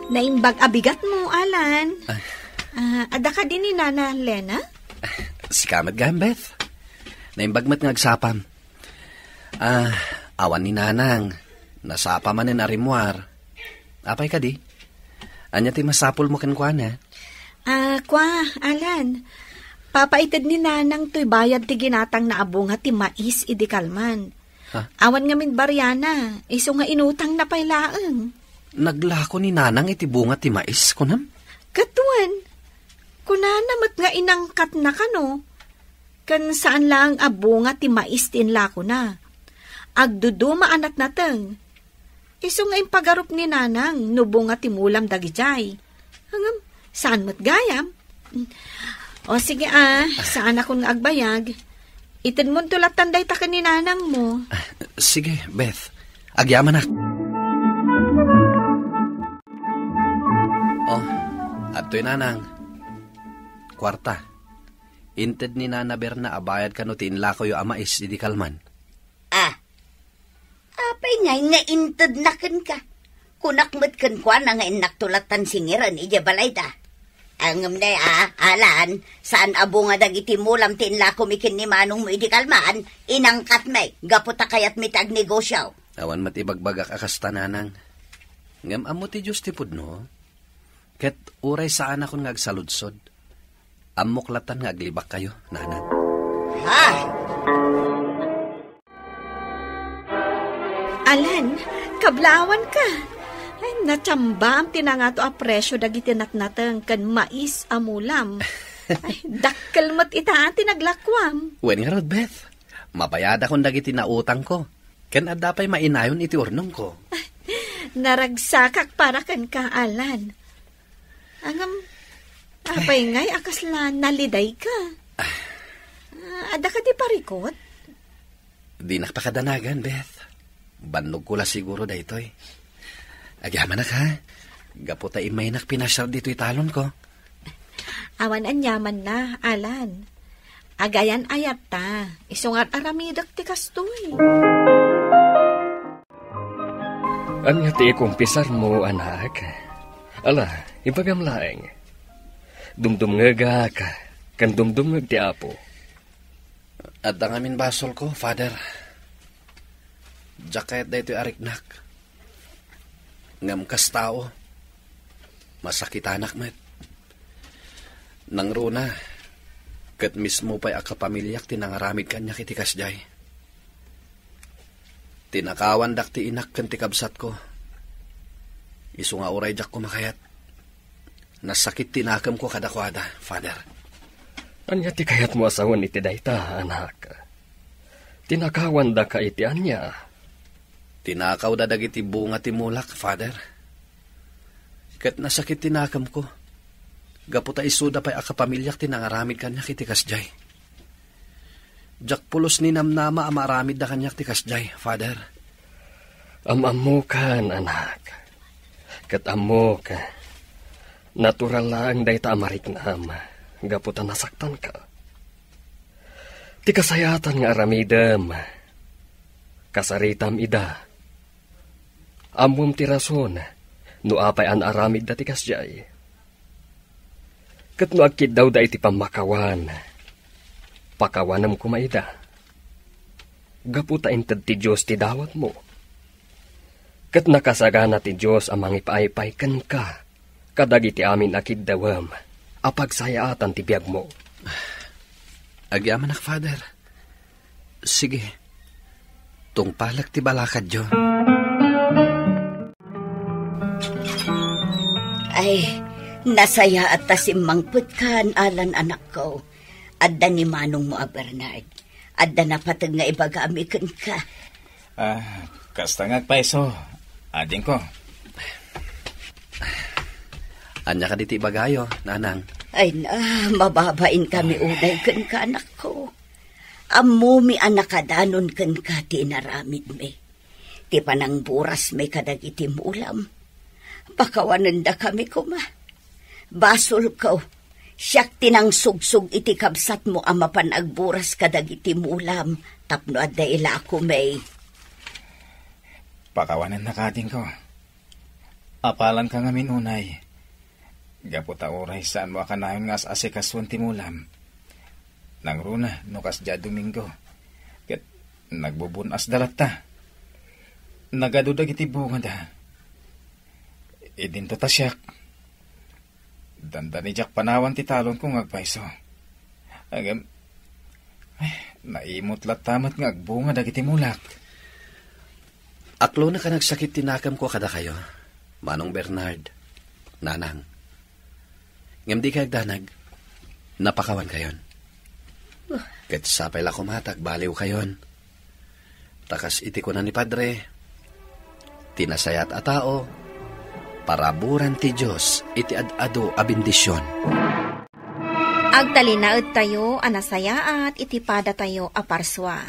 Naimbag a bigatmo, Alan. Ay, Ah, adda kadi ni Nana Lena? Sika met gayam, Beth. Naimbag met nga agsapam. Ah, awan ni Nanang. Nasapa manen a rimmuar. Apay kadi? Ania ti masapulmo kenkuana? Ah, kua, Alan. Papaited ni Nanang toy bayad ti ginatangna a bunga ti mais idi kalman. Ha? Awan ngamin bariana, isu nga inutangna pay laeng. Naglako ni Nanang iti bunga ti mais, kunam? Ket wen, kunana met nga inangkatna kano, ken saan laeng a bunga ti mais ti inlakona. Agduduma a natnateng. Isu nga impagarup ni Nanang no bunga ti mulam dagidiay. Ngem, saan met gayam? O, sige, ah, saanakon nga agbayag. Itedmonto lattan dayta ken ni Nanangmo. Ah, sige, Beth. Agyamanak. Oh, adtoy, Nanang. Kuarta. Inted ni Nana Berna a bayad kano ti inlakoyo a mais idi kalman. Ah, apay ngay nga intedna kenka? Kunak met kenkuana nga innakto lattan singiren idiay balayda. Ngem ne, a, Alan, saan a bunga dagiti mulam ti inlakomi ken ni manongmo idi kalman, inangkatmi, gapu ta kayatmi ti agnegosio. Awan met ibagbagak a kasta, Nanang. Ngem ammo ti Dios ti pudno, ket uray saanakon nga agsaludsod, ammok lattan nga aglibakkayo, Nanang. Ha? Alan, kablaawanka. Ay, natsambaam ti nangato a presio dagiti natnateng ken mais a mulam. Ay, dakkel met ita ti naglakuam. Wen ngarud, Beth. Mabayadakon dagiti nautangko. Ken adda pay mainayon iti urnongko. Naragsakak para kenka, Alan. Ngem, apay ngay a kasla nalidayka? Ah, adda kadi parikut? Dinak pakadanagan, Beth. Bannogko la siguro daytoy. Agyamanak, ha? Gapu ta immaynak pinasiar ditoy talonko. Awan aniamanna, Alan. Agayan-ayatta. Isu nga ar-aramidek ti kastoy. Ania ti ikumpisarmo, anak? Ala, ibagam laeng. Dumdumngegak, ken dumdumngeg ti Apo. Adda ngamin basolko, Father. Diak kayat daytoy a riknak. Ngem kas tao, masakitanak met. Nangruna, ket mismo pay a kapamiliak ti nangaramid kaniak iti kasdiay. Tinakawandak ti inak ken ti kabsatko. Isu nga uray diakko makayat. Nasakit ti nakemko kadakuada, Father. Ania ti kayatmo a sawen iti dayta, anak? Tinakawandaka iti ania? Tinakawda dagiti bunga ti mulak, Father. Ket nasakit ti nakemko. Gapu ta isuda pay a kapamiliak ti nangaramid kaniak iti kasdiay. Diak pulos ni namnama a maaramidda kaniak ti kasdiay, Father. Am-ammokan, anak. Ket ammok, natural laeng dayta a mariknam gapu ta nasaktanka. Ti kasayaatan nga aramidem, kasaritam ida. Ammom ti rason no apay a naaramidda ti kasdiay. Ket no agkiddawda iti pammakawan, pakawanem koma ida. Gapu ta inted ti Dios ti dawatmo. Ket nakasagana ti Dios a mangipaaypay kenka kadagiti amin a kiddawem a pagsayaatan ti biagmo. Agyamanak, Father. Sige. Tungpalek ti balakadyo. Ay, nasayaat ta simmangpetkan, Alan, anakko. Adda ni manongmo a Bernard. Adda napateg nga ibagami kenka. Ah, kasta nga agpayso, adingko. Ania kadi ti ibagayo, Nanang? Ay na, mababain kami unay kenka, anakko. Ammomi a nakadanon kenka ti inaramidmi. Ti panangburasmi kadagiti mulam. Pakawanendakami koma. Basolko, siak ti nangsugsog iti kabsatmo a mapan agburas kadagiti mulam tapno adda ilakomi. Pakawanennaka, adingko. Apalanka ngamin unay. Gapu ta uray saanmo a kanayon nga as-asikasuen ti mulam. Nangruna no kasdiay a Domingo, ket nagbubun-asda latta. Nagadu dagiti bungada. Idinto ta siak, dandani diak panawan ti talonko nga agpayso. Ngem, ay, naimut latta met nga agbunga dagiti mulak. Aklonek a nagsakit ti nakemko kadakayo, Manong Bernard, Nanang. Ngem dikay agdanag, napakawankayon. Ket sapay la koma ta agbaliwkayon. Ta kas iti kuna ni Padre, ti nasayaat a tao, paraburan ti Dios iti ad-adu a bendision. Agtalinaedtayo a nasayaat iti padatayo a parsua,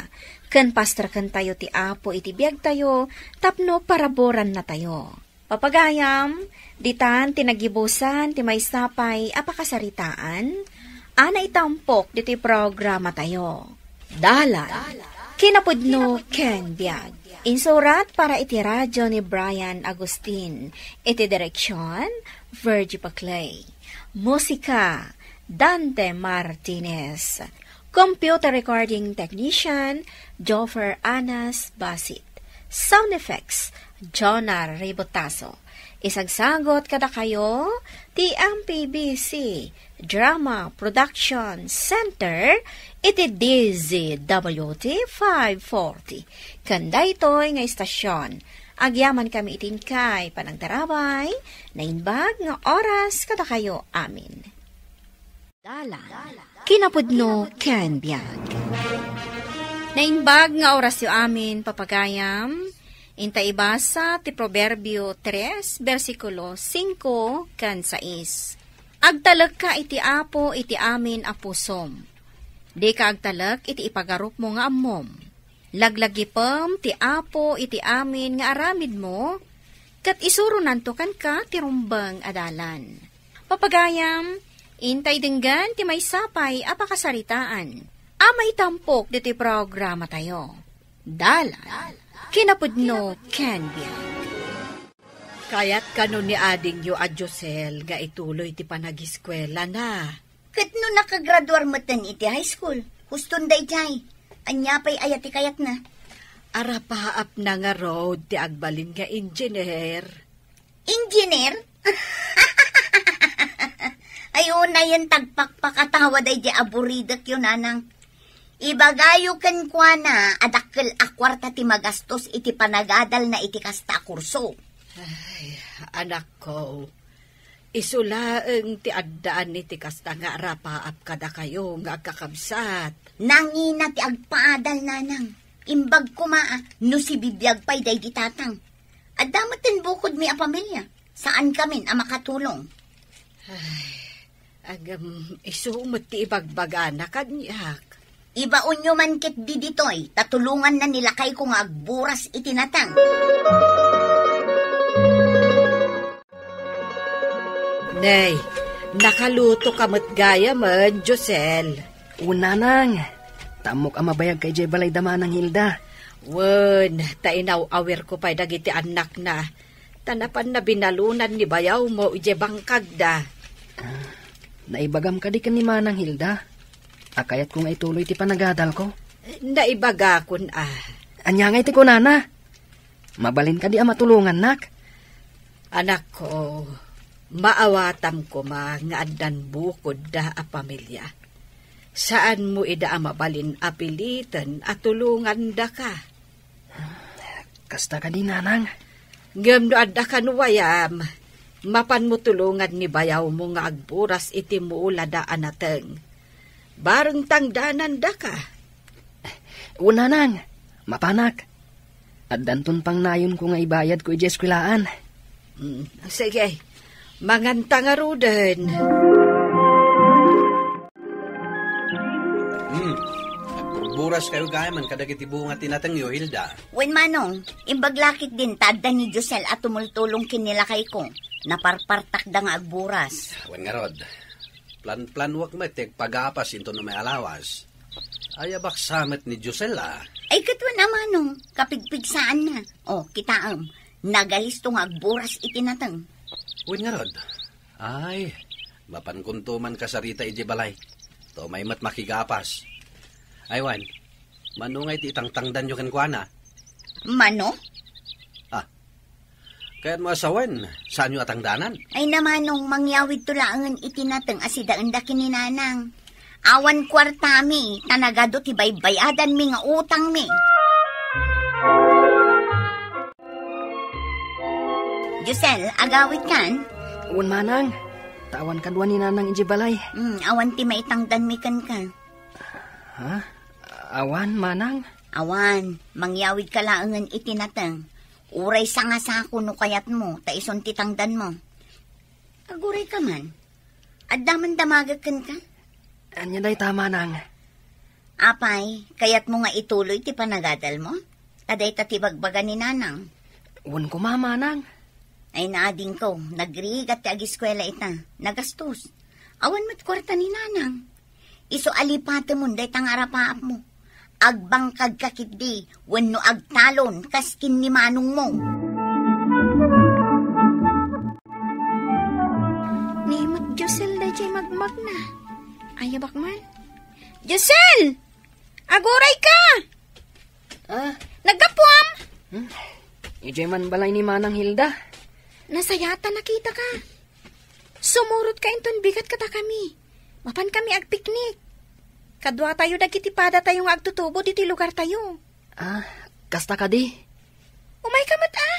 ken pastrekentayo ti Apo iti biagtayo tapno paraburannatayo. Papagayam, ditan ti nagibusan ti maysa pay a pakasaritaan a naitampok ditoy programatayo. Dalan, kinapudno ken biag. Insurat para iti radio ni Brian Agustin. Iti direksion, Virgie Paclay. Musika, Dante Martinez. Computer recording technician, Joffer Anas Basit. Sound effects, Jonah Ribotazo. Isagsagot kadakayo ti M P B C Drama Production Center iti D Z W T five forty. Ken daytoy nga istasyon, agyamankami iti inkay panagtarabay, naimbag nga oras kadakayo amin. Dalan, kinapudno ken biag. Naimbag nga orasyo amin, papagayam, inta ibasa ti Proverbio tres, bersikulo singko ken sais. Agtalekka iti Apo iti amin a pusom. Dika agtalek iti ipagarupmo nga ammom. Laglagipem ti Apo iti amin nga aramidmo, ket isuronanto kenka ti rumbeng a dalan. Papagayam, intay denggen ti maysa pay a pakasaritaan a maitampok ditoy programatayo. Dalan, kinapudno ken biag. Kayat kano ni adingyo a Josel nga ituloy ti panagiskuelana? Ket no nakagraduar metten iti high school, huston daydiay. Ania pay aya ti kayatna? Arapaapna ngarud ti agbalin nga engineer. Engineer? Ay, unayen ta agpakpakatawa daydiay aburidekyo, Nanang. Ibagayo kenkuana a dakkel a kuarta ti magastos iti panagadalna iti kasta a kurso. Ay, anakko, isu laeng ti addaan iti kasta nga arapaap kadakayo nga agkakabsat. Nangina ti agpaadal, Nanang. Imbag koma a no sibibiag pay daydi tatang. Adda metten bukodmi a pamilia. Saankamin a makatulong. Ay, agam, isu met ti ibagbagana kaniak. Ibaonyo man ketdi ditoy, ta tulonganna ni lakayko nga agburas iti nateng. Nay, nakaluto ka met gayamen, Josel. Wen, Nanang. Ta ammok a mabayag ka idiay balay da Manang Hilda. Wen, ta inaw-awirko pay dagiti annakna. Ta napanna binalunan ni bayawmo idiay bangkagda. Ah, naibagam kadi ken ni Manang Hilda a kayatko nga ituloy ti panagadalko? Naibagakon a. Ania ngay ti kunana? Mabalin kadi a matulongannak? Anakko, maawatam koma nga addan bukodda a pamilia. Saanmo ida a mabalin a piliten a tulongandaka. Kasta kadi, Nanang. Ngem no adda kano wayam, mapanmo tulongan ni bayawmo nga agburas iti mulada a nateng. Bareng tangdanandaka. Wen, Nanang, mapanak. Addanton pangnayonko nga ibayadko idiay eskuelaan. Mm, sige, manganta ngaruden. Hmm. Agburburas kayo gayamen kadagiti bunga ti natengyo, Hilda. Wen, Manong, imbag la ketdin ta adda ni Josel a tumultulong ken ni lakayko. Naparpartakda nga agburas. Wen ngarud, planplanuak met ti agpagapas inton umay a lawas. Ay, abaksa met ni Josel a. Ay, ket wen a, Manong, kapigpigsaanna. O, kitaem, nagalisto nga agburas iti nateng. Wen ngarud, ay, Mapankonto man kasarita idiay balay. Ta umay met makigapas. Ay wen, mano nga iti itangtangdanyo kenkuana? Mano? Ah, kayatmo a sawen, saanyo a tangdanan? Ay na, Manong, mangyawidto laengen iti nateng a sidaenda ken ni Nanang. Awan kuartami, ta nagadu ti baybayadanmi nga utangmi. Josel, agawidkan? Wen, Manang. Ta awan kadua ni Nanang idiay balay. Hmm, awan ti maitangdanmi kenka. Ha? Awan, Manang? Awan, mangyawidka laengen iti nateng. Uray sangasako no kayatmo, ta isun ti tangdanmo. Agurayka man. Adda man damagek kenka? Ania dayta, Manang? Apay, kayatmo nga ituloy ti panagadalmo? Ta dayta ti bagbaga ni Nanang. Wen koma, Manang. Ay, naadingko, nagrigat ti agiskuela ita. Nagastos. Awan met kuarta ni Nanang. Isu a lipatemon dayta nga arapaapmo. Agbangkagka ketdi wenno agtalon kas ken ni manongmo. Ni met Josel daydiay magmagna. Ayabak man. Josel! Agurayka! Ah? Naggapuam? Hmm? Idiay man balay ni Manang Hilda. Nasayaat a nakitaka. Sumurotka inton bigat kadakami. Mapankami agpiknik. Kaduatayo dagiti padatayo nga agtutubo ditoy lugartayo. Ah, kasta kadi? Umayka met, a.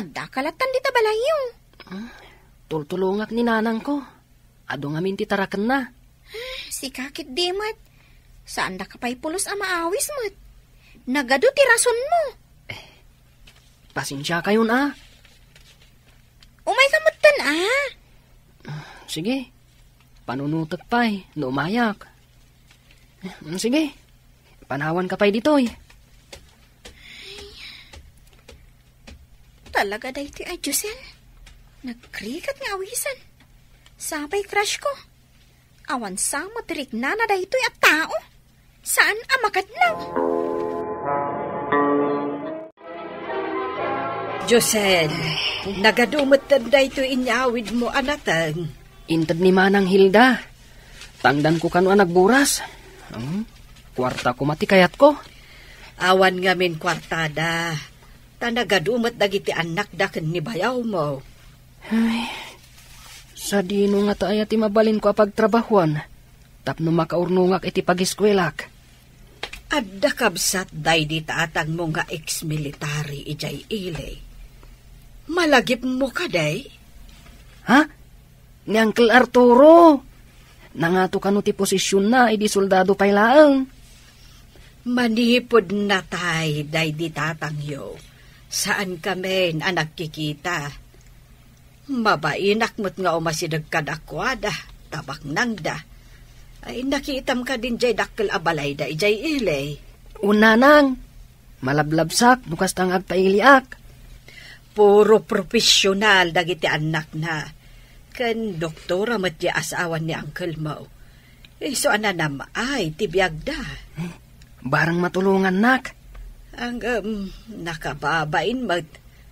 Addaka lattan dita balayyo. Ah, tultulongak ni nanangko. Adu ngamin ti tarakenna. Ah, sika ketdi met. Saandaka pay pulos a maawis met. Nagadu ti rasonmo. Eh, pasensiakayon, a. Umayka metten, a. Sige. Panunotek pay no umayak. Mm, sige. Panawanka pay ditoy. Talaga daytoy a Josel. Nagrigat nga awisan. Sapay crush ko. Awan sa met ti riknana daytoy a tao. Saan a makadnaw? Josel, nagadu metten daytoy inyawidmo a nateng. Inted ni Manang Hilda. Tangdanko kano a nagburas. Hmm? Kuarta koma ti kayatko. Awan ngamin kuartada. Ta nagadu met dagiti annakda ken ni bayawmo. Ay, sadino ngata aya ti mabalinko a pagtrabahuan tapno makaurnongak iti pagiskuelak? Adda kabsat daydi tatangmo nga ex-military idiay ili. Malagipmo kadi? Ha? Ni Uncle Arturo? Nangato kano ti posisionna idi soldado pay laeng? Manipud natay daydi tatangyo, saan kamin a nagkikita. Mabainak met nga umasideg kadakuada, ta baknangda. Ay, nakitam kadin jay dakkel a balayda idiay ili? Unanang, malablabsak no kasta nga agpailiak. Puro profesional dagiti annakna. Ken doktora met ti asawan ni uncle mo. Isu a nanam-ay ti biagda. Barang matulongannak. Ngem, nakababain met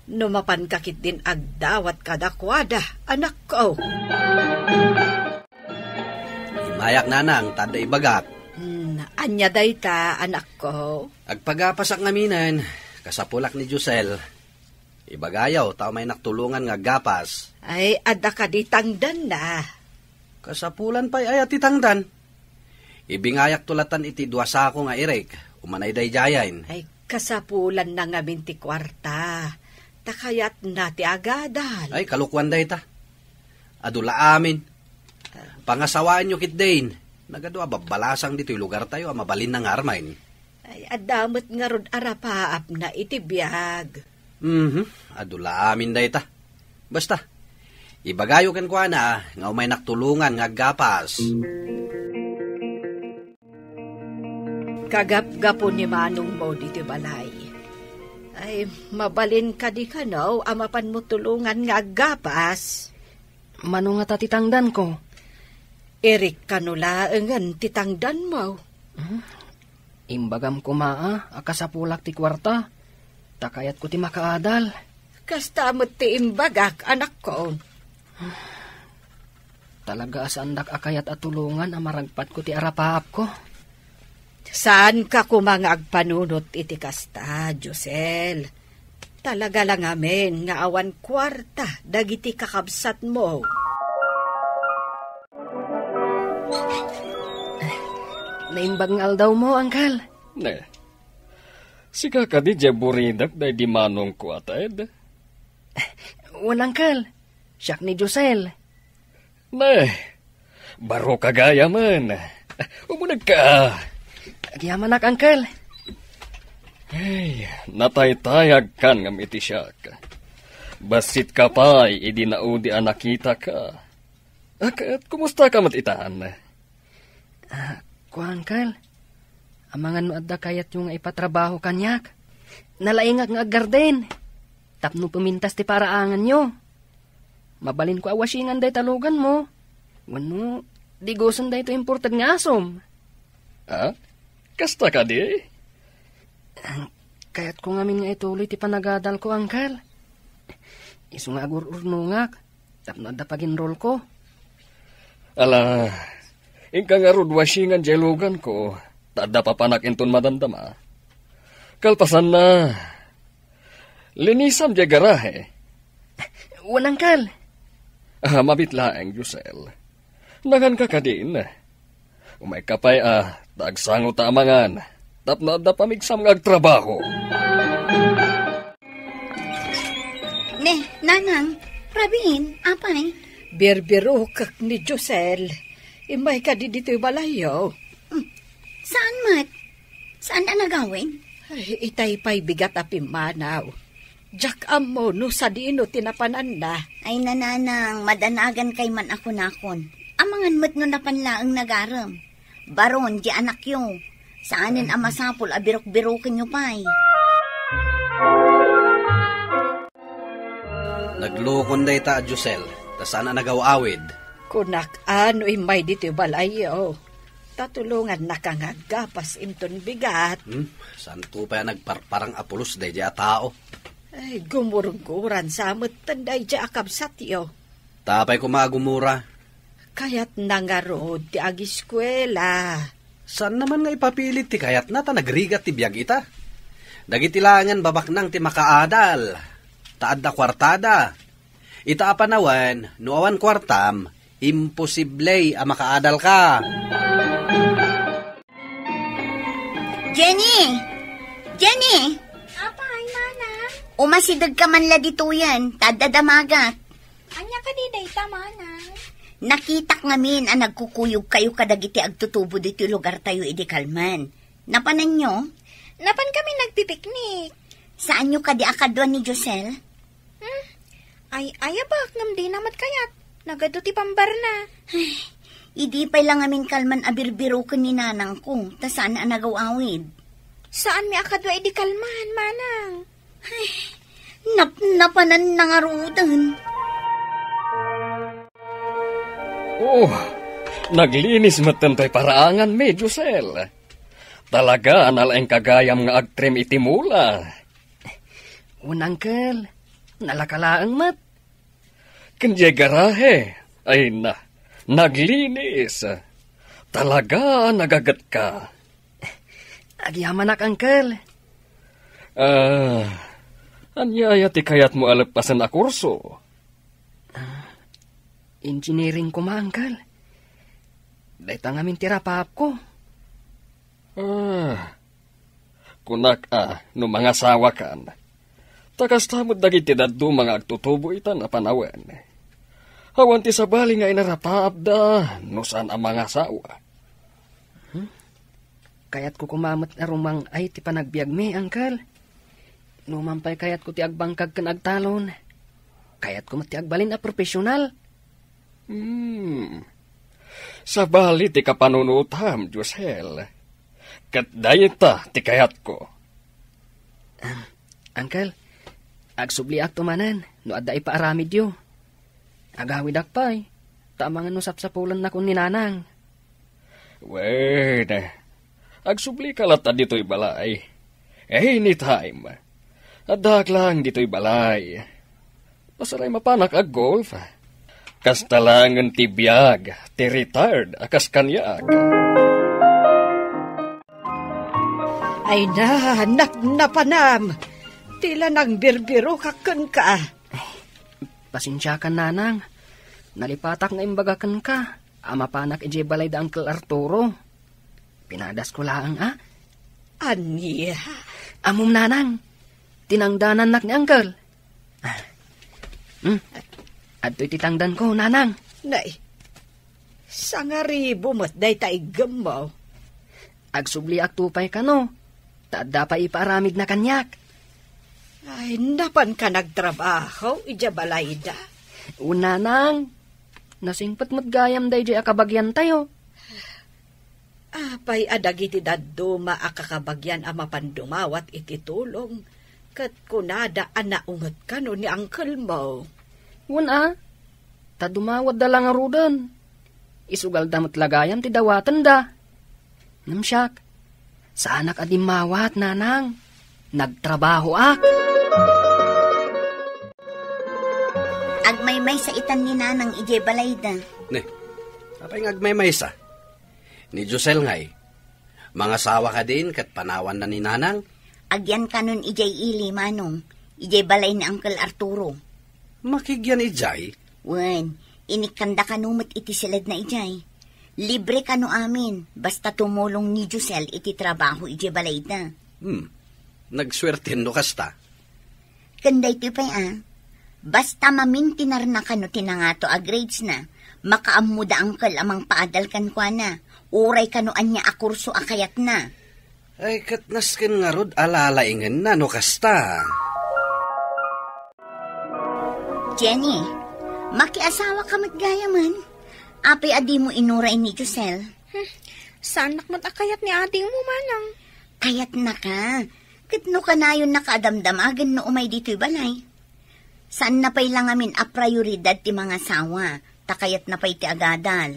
no mapanka ketdin agdawat kadakuada, anakko. Imayak, nanang, ta adda ibagak. Hmm, ania dayta, anakko? Agpagapasak ngaminen, kasapulak ni Josel. Ibagayo, ta umaynak tulongan nga aggapas. Ay, adda kadi tangdanna? Kasapulan pay aya ti tangdan? Ibingayakto latan iti dua sako nga irik, umanay daydiayen. Ay, kasapulanna ngamin ti kuarta. Ta kayatna ti agadal. Ay, kalokuan dayta. Adu la amin. Pangasawaanyo ketdin. Nagadu a babbalasang ditoy lugartayo a mabalinna nga armen. Ay, adda met ngarud a rapaapna iti biag. Mhm, adu la amin dayta. Basta, ibagayo kenkuana nga umaynak tulongan nga aggapas. Kagapgapu ni manongmo ditoy balay. Ay, mabalin kadi kano a mapanmo tulongan nga aggapas? Mano ngata ti tangdanko? Irik kano laengen ti tangdanmo. Hmm? Imbagam koma a, a kasapulak ti kuarta, ta kayatko ti makaadal. Kasta met ti imbagak, anakko. Ta Talaga a saandak a kayat a tulongan a maragpatko ti arapaapko. Saanka koma nga agpanunot iti kasta, Josel. Talaga la ngamin nga awan kuarta dagiti kakabsatmo. Naimbag nga aldawmo, Uncle. Ne, sika kadi diay buridak daydi manongko a Ted? Wen, Uncle. Siak ni Josel. Ne, baro ka gayamen. Umunegka. Agyamanak, Uncle. Ay, nataytayagkan ngem iti siak. Bassit ka pay idi naudi a nakitaka. Ah, ket kumusta ka met itan? Ah, kua, Uncle. Amangan no adda kayatyo nga ipatrabaho kaniak. Nalaingak nga aggarden. Tapno pumintas ti paraanganyo. Mabalinko a wasingan dayta luganmo. Wenno, digusen daytoy imported nga asom. Ah? Kasta kadi? Ah, kayatko ngamin nga ituloy ti panagadalko, Uncle. Isu nga agur-urnongak. Tapno adda paginrolko. Ala, inka ngarud wasingan diay luganko, ta adda papanak inton madamdama. Kalpasanna, linisam diay garahe. Wen, Uncle. Ah, mabit laeng, Josel. Nanganka kadin? Umayka pay a, ta agsango ta amangan. Tapno adda pamigsam nga agtrabaho. Ne, Nanang, Rabin, apay? Birbirokek ni Josel. Immay kadi ditoy balayyo? Hmm. Saan met? Saan a nagawid? Ay, itay pay bigat a pimmanaw. Diak ammo no sadino ti napananna. Ay, Nanang, madanagan kay man a kunakon. Amangan met no napan laeng nagarem. Baron, di anakyo. Saanen a masapul a birok-birokenyo pay. Naglukon dayta a Josel, ta saan a nagaw-awid. Kunak a no immay ditoy balayyo, ta tulongannaka nga aggapas inton bigat. Hmm? Saanto pay a nagparparang a pulos daydiay a tao? Ay, gumurguran sa metten daydiay a kabsatyo. Apay koma a gumura? Kayatna ngarud ti agiskuela. Saanna man nga ipapilit ti kayatna ta nagrigat ti biag ita. Dagiti laengen babaknang ti makaadal, ta adda kuartada. Ita a panawen, no awan kuartam, imposible a makaadalka. Jenny! Jenny! Apay, Mana? Umasidegka man la ditoyen, ta adda damagak. Ania kadi dayta, Mana? Nakitak ngamin a nagkukuyogkayo kadagiti agtutubo ditoy lugartayo idi kalman. Napananyo? Napan kami nagpipiknik. Saanyo kadi a kadua ni Josel? Hmm? Ay, ayabak, ngem dina met kayat. Nagadu ti pambarna. Ay, idi pay la ngamin kalman a birbiroken ni nanangko, ta saan a nagaw-awid. Saanmi a kadua idi kalman, Manang. Ay, napnapananna ngaruden. Oh, naglinis metten toy paraanganmi, Josel. Talaga a nalaingka gayam nga agtrim iti mula. Wen, Uncle, nalaka laeng met. Ken diay garahe, ay na, naglinis. Talaga a nagagetka. Agyamanak, Uncle. Ah, ania aya ti kayatmo a leppasen a kurso? Ah, engineering koma, Uncle. Dayta ngamin ti rapaapko. Ah, kunak a, no mangasawakan. Ta kasta met dagiti dadduma nga agtutubo ita a panawen. Awan ti sabali nga inarapaapda no saan a mangasawa. Hmm? Kayatko koma met a rumang-ay ti panagbiagmi, Uncle. Numan pay kayatko ti agbangkag ken agtalon. Kayatko met ti agbalin a profesional. Hmm. Sabali ti kapanunotam, Josel. Ket dayta ti kayatko. Ah, Uncle, agsubliakto manen no adda ipaaramidyo. Agawidak pay, ta amangan no sapsapulennakon ni Nanang. Wen, agsublika latta ditoy balay. Anytime. Addaak laeng ditoy balay. Pasaray mapanak ag-golf. Kasta laengen ti biag ti retired a kas kaniak. Ay na, napnapanam. Ti la nangbirbirokak kenka. Pasensiakan, nanang. Nalipatak nga imbaga kenka a mapanak idiay balay da Uncle Arturo. Pinadasko laeng, a? Ania? Ammom, nanang. Tinangdanannak ni Uncle. Ah. Hmm. Adtoy ti tangdanko, nanang. Nay, sangaribu met dayta iggemmo. Agsubliak to pay kano, ta adda pay ipaaramidna kaniak. Ay, napanka nagtrabaho idiay balayda? Wen, nanang. Nasingpet met gayam daydiay a kabagiantayo. Apay a dagiti dadduma a kakabagian a mapan dumawat iti tulong, ket kunada a naunget kano ni angkelmo? Wen a, ta dumawatda la ngaruden. Isugalda met la gayam ti dawatenda. Ngem siak, saanak a dimmawat, nanang. Nagtrabahoak. Agmaymaysa itan ni nanang idiay balayda. Ne, apay nga agmaymaysa? Ni Josel ngay, mangasawa kadin ket panawanna ni nanang? Agyan kanon idiay ili, manong, idiay balay ni Uncle Arturo. Makigyan idiay? Wen, inikkanda kano met iti siledna idiay. Libre kano amin, basta tumulong ni Josel iti trabaho idiay balayda. Hmm, nagsuerten no kasta. Ken daytoy pay a, basta mamintinarna kano ti nangato a gradesna, makaammo da angkel a mangpaadal kenkuana, uray kano ania a kurso a kayatna. Ay, ket nasken ngarud a lalaingenna no kasta. Jenny, makiasawa ka met gayamen. Apay a dimo inuray ni Josel? Hmm, saanak met a kayat ni adingmo, manang. Kayatna ka. Ket no kanayon nakaadamdamagen no umay ditoy balay. Saanna pay la ngamin a prioridad ti mangasawa, ta kayatna pay ti agadal.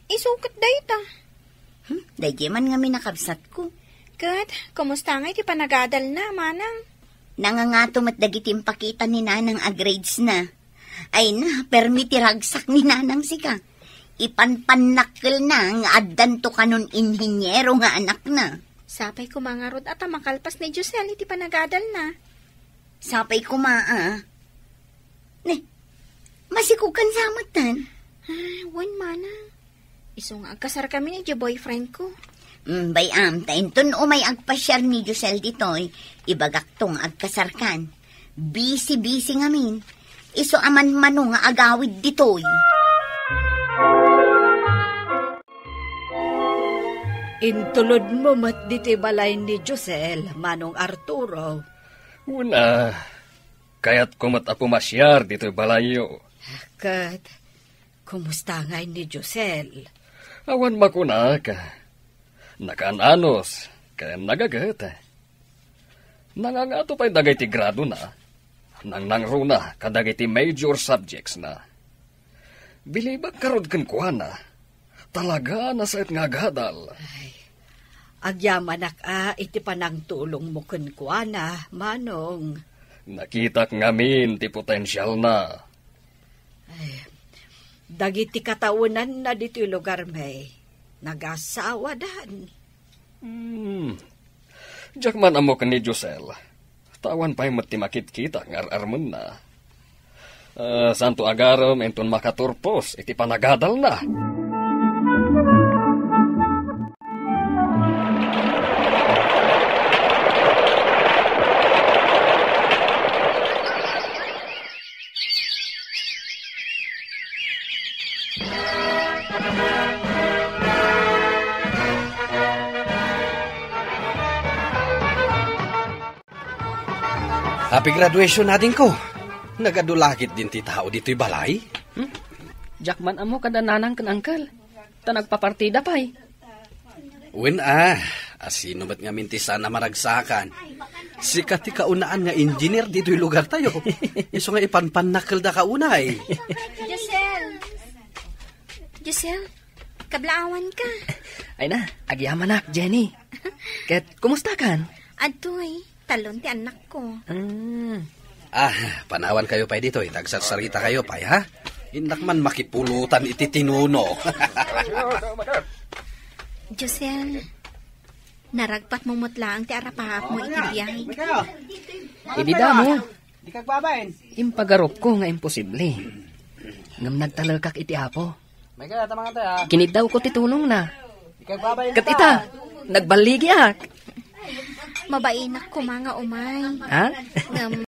Isu ket dayta. Hmm, daydiay man ngamin a kabsatko. Ket, kumusta ngay ti panagadalna, manang? Nangangato met dagiti impakita ni nanang a gradesna. Ay na, permi ti ragsak ni nanang sika. Ipanpannakkelna nga addanto kanon inhiniero nga anakna. Sapay koma ngarud a ta makalpas ni Josel iti panagadalna. Sapay koma, a. Ne, masikog kan sametan? Ah, wen, manang. Isu nga agkasarkami ni boyfriend ko. Mm, bay-am, ta inton umay agpasiar ni Josel ditoy, ibagakto nga agkasarkan. Busy-busy ngamin. Isu a manmano nga agawid ditoy. Intulodmo met ditoy balay ni Josel, Manong Arturo. Una, kayatko met a pumasiar ditoy balayyo. Ket, kumusta ngay ni Josel? Awan makunak. Nakaan-anos, ken nagaget. Nangangato pay dagiti gradona. Nangnangruna kadagiti major subjectsna. Bilibak ngarud kenkuana. Talaga a nasaet nga agadal. Ay, agyamanak a iti panangtulongmo kenkuana, Manong. Nakitak ngamin ti potensialna. Ay, dagiti katawenanna ditoy lugarmi, nagasawadan. Hmm. Diak man ammo ken ni Josel. Ta awan pay met ti makitkita nga ar-armenna. Ah, santo agarem inton makaturpos iti panagadalna. Happy graduation, adingko. Nagadu la ketdin ti tao ditoy balay? Hmm? Diak man ammo kada nanang ken angkel. Ta nagpapartida pay. Wen a, asino met ngamin ti saan a maragsakan? Sika ti kaunaan nga engineer ditoy lugartayo. Isu nga ipanpannakkelda ka unay. Giselle! Giselle, kablaawanka. Ay na, agyamanak, Jenny. Ket, kumustakan? Adtoy, talon ti annakko. Hmm. Ah, panawankayo pay ditoy, ta agsarsarita kayo pay, ha? Innak man makipulutan iti tinuno. Josel, naragpatmo met laeng ti arapaapmo iti biag. Idi damo, Di kagbabain. Impagarupko nga imposible. Ngem nagtalekak iti Apo. May kaya, tama nga tayo, ah. Kiniddawko ti tulongna. Di kagbabain. Ket ita, nagballigiak. Mabainak koma nga umay. Ha? Ngem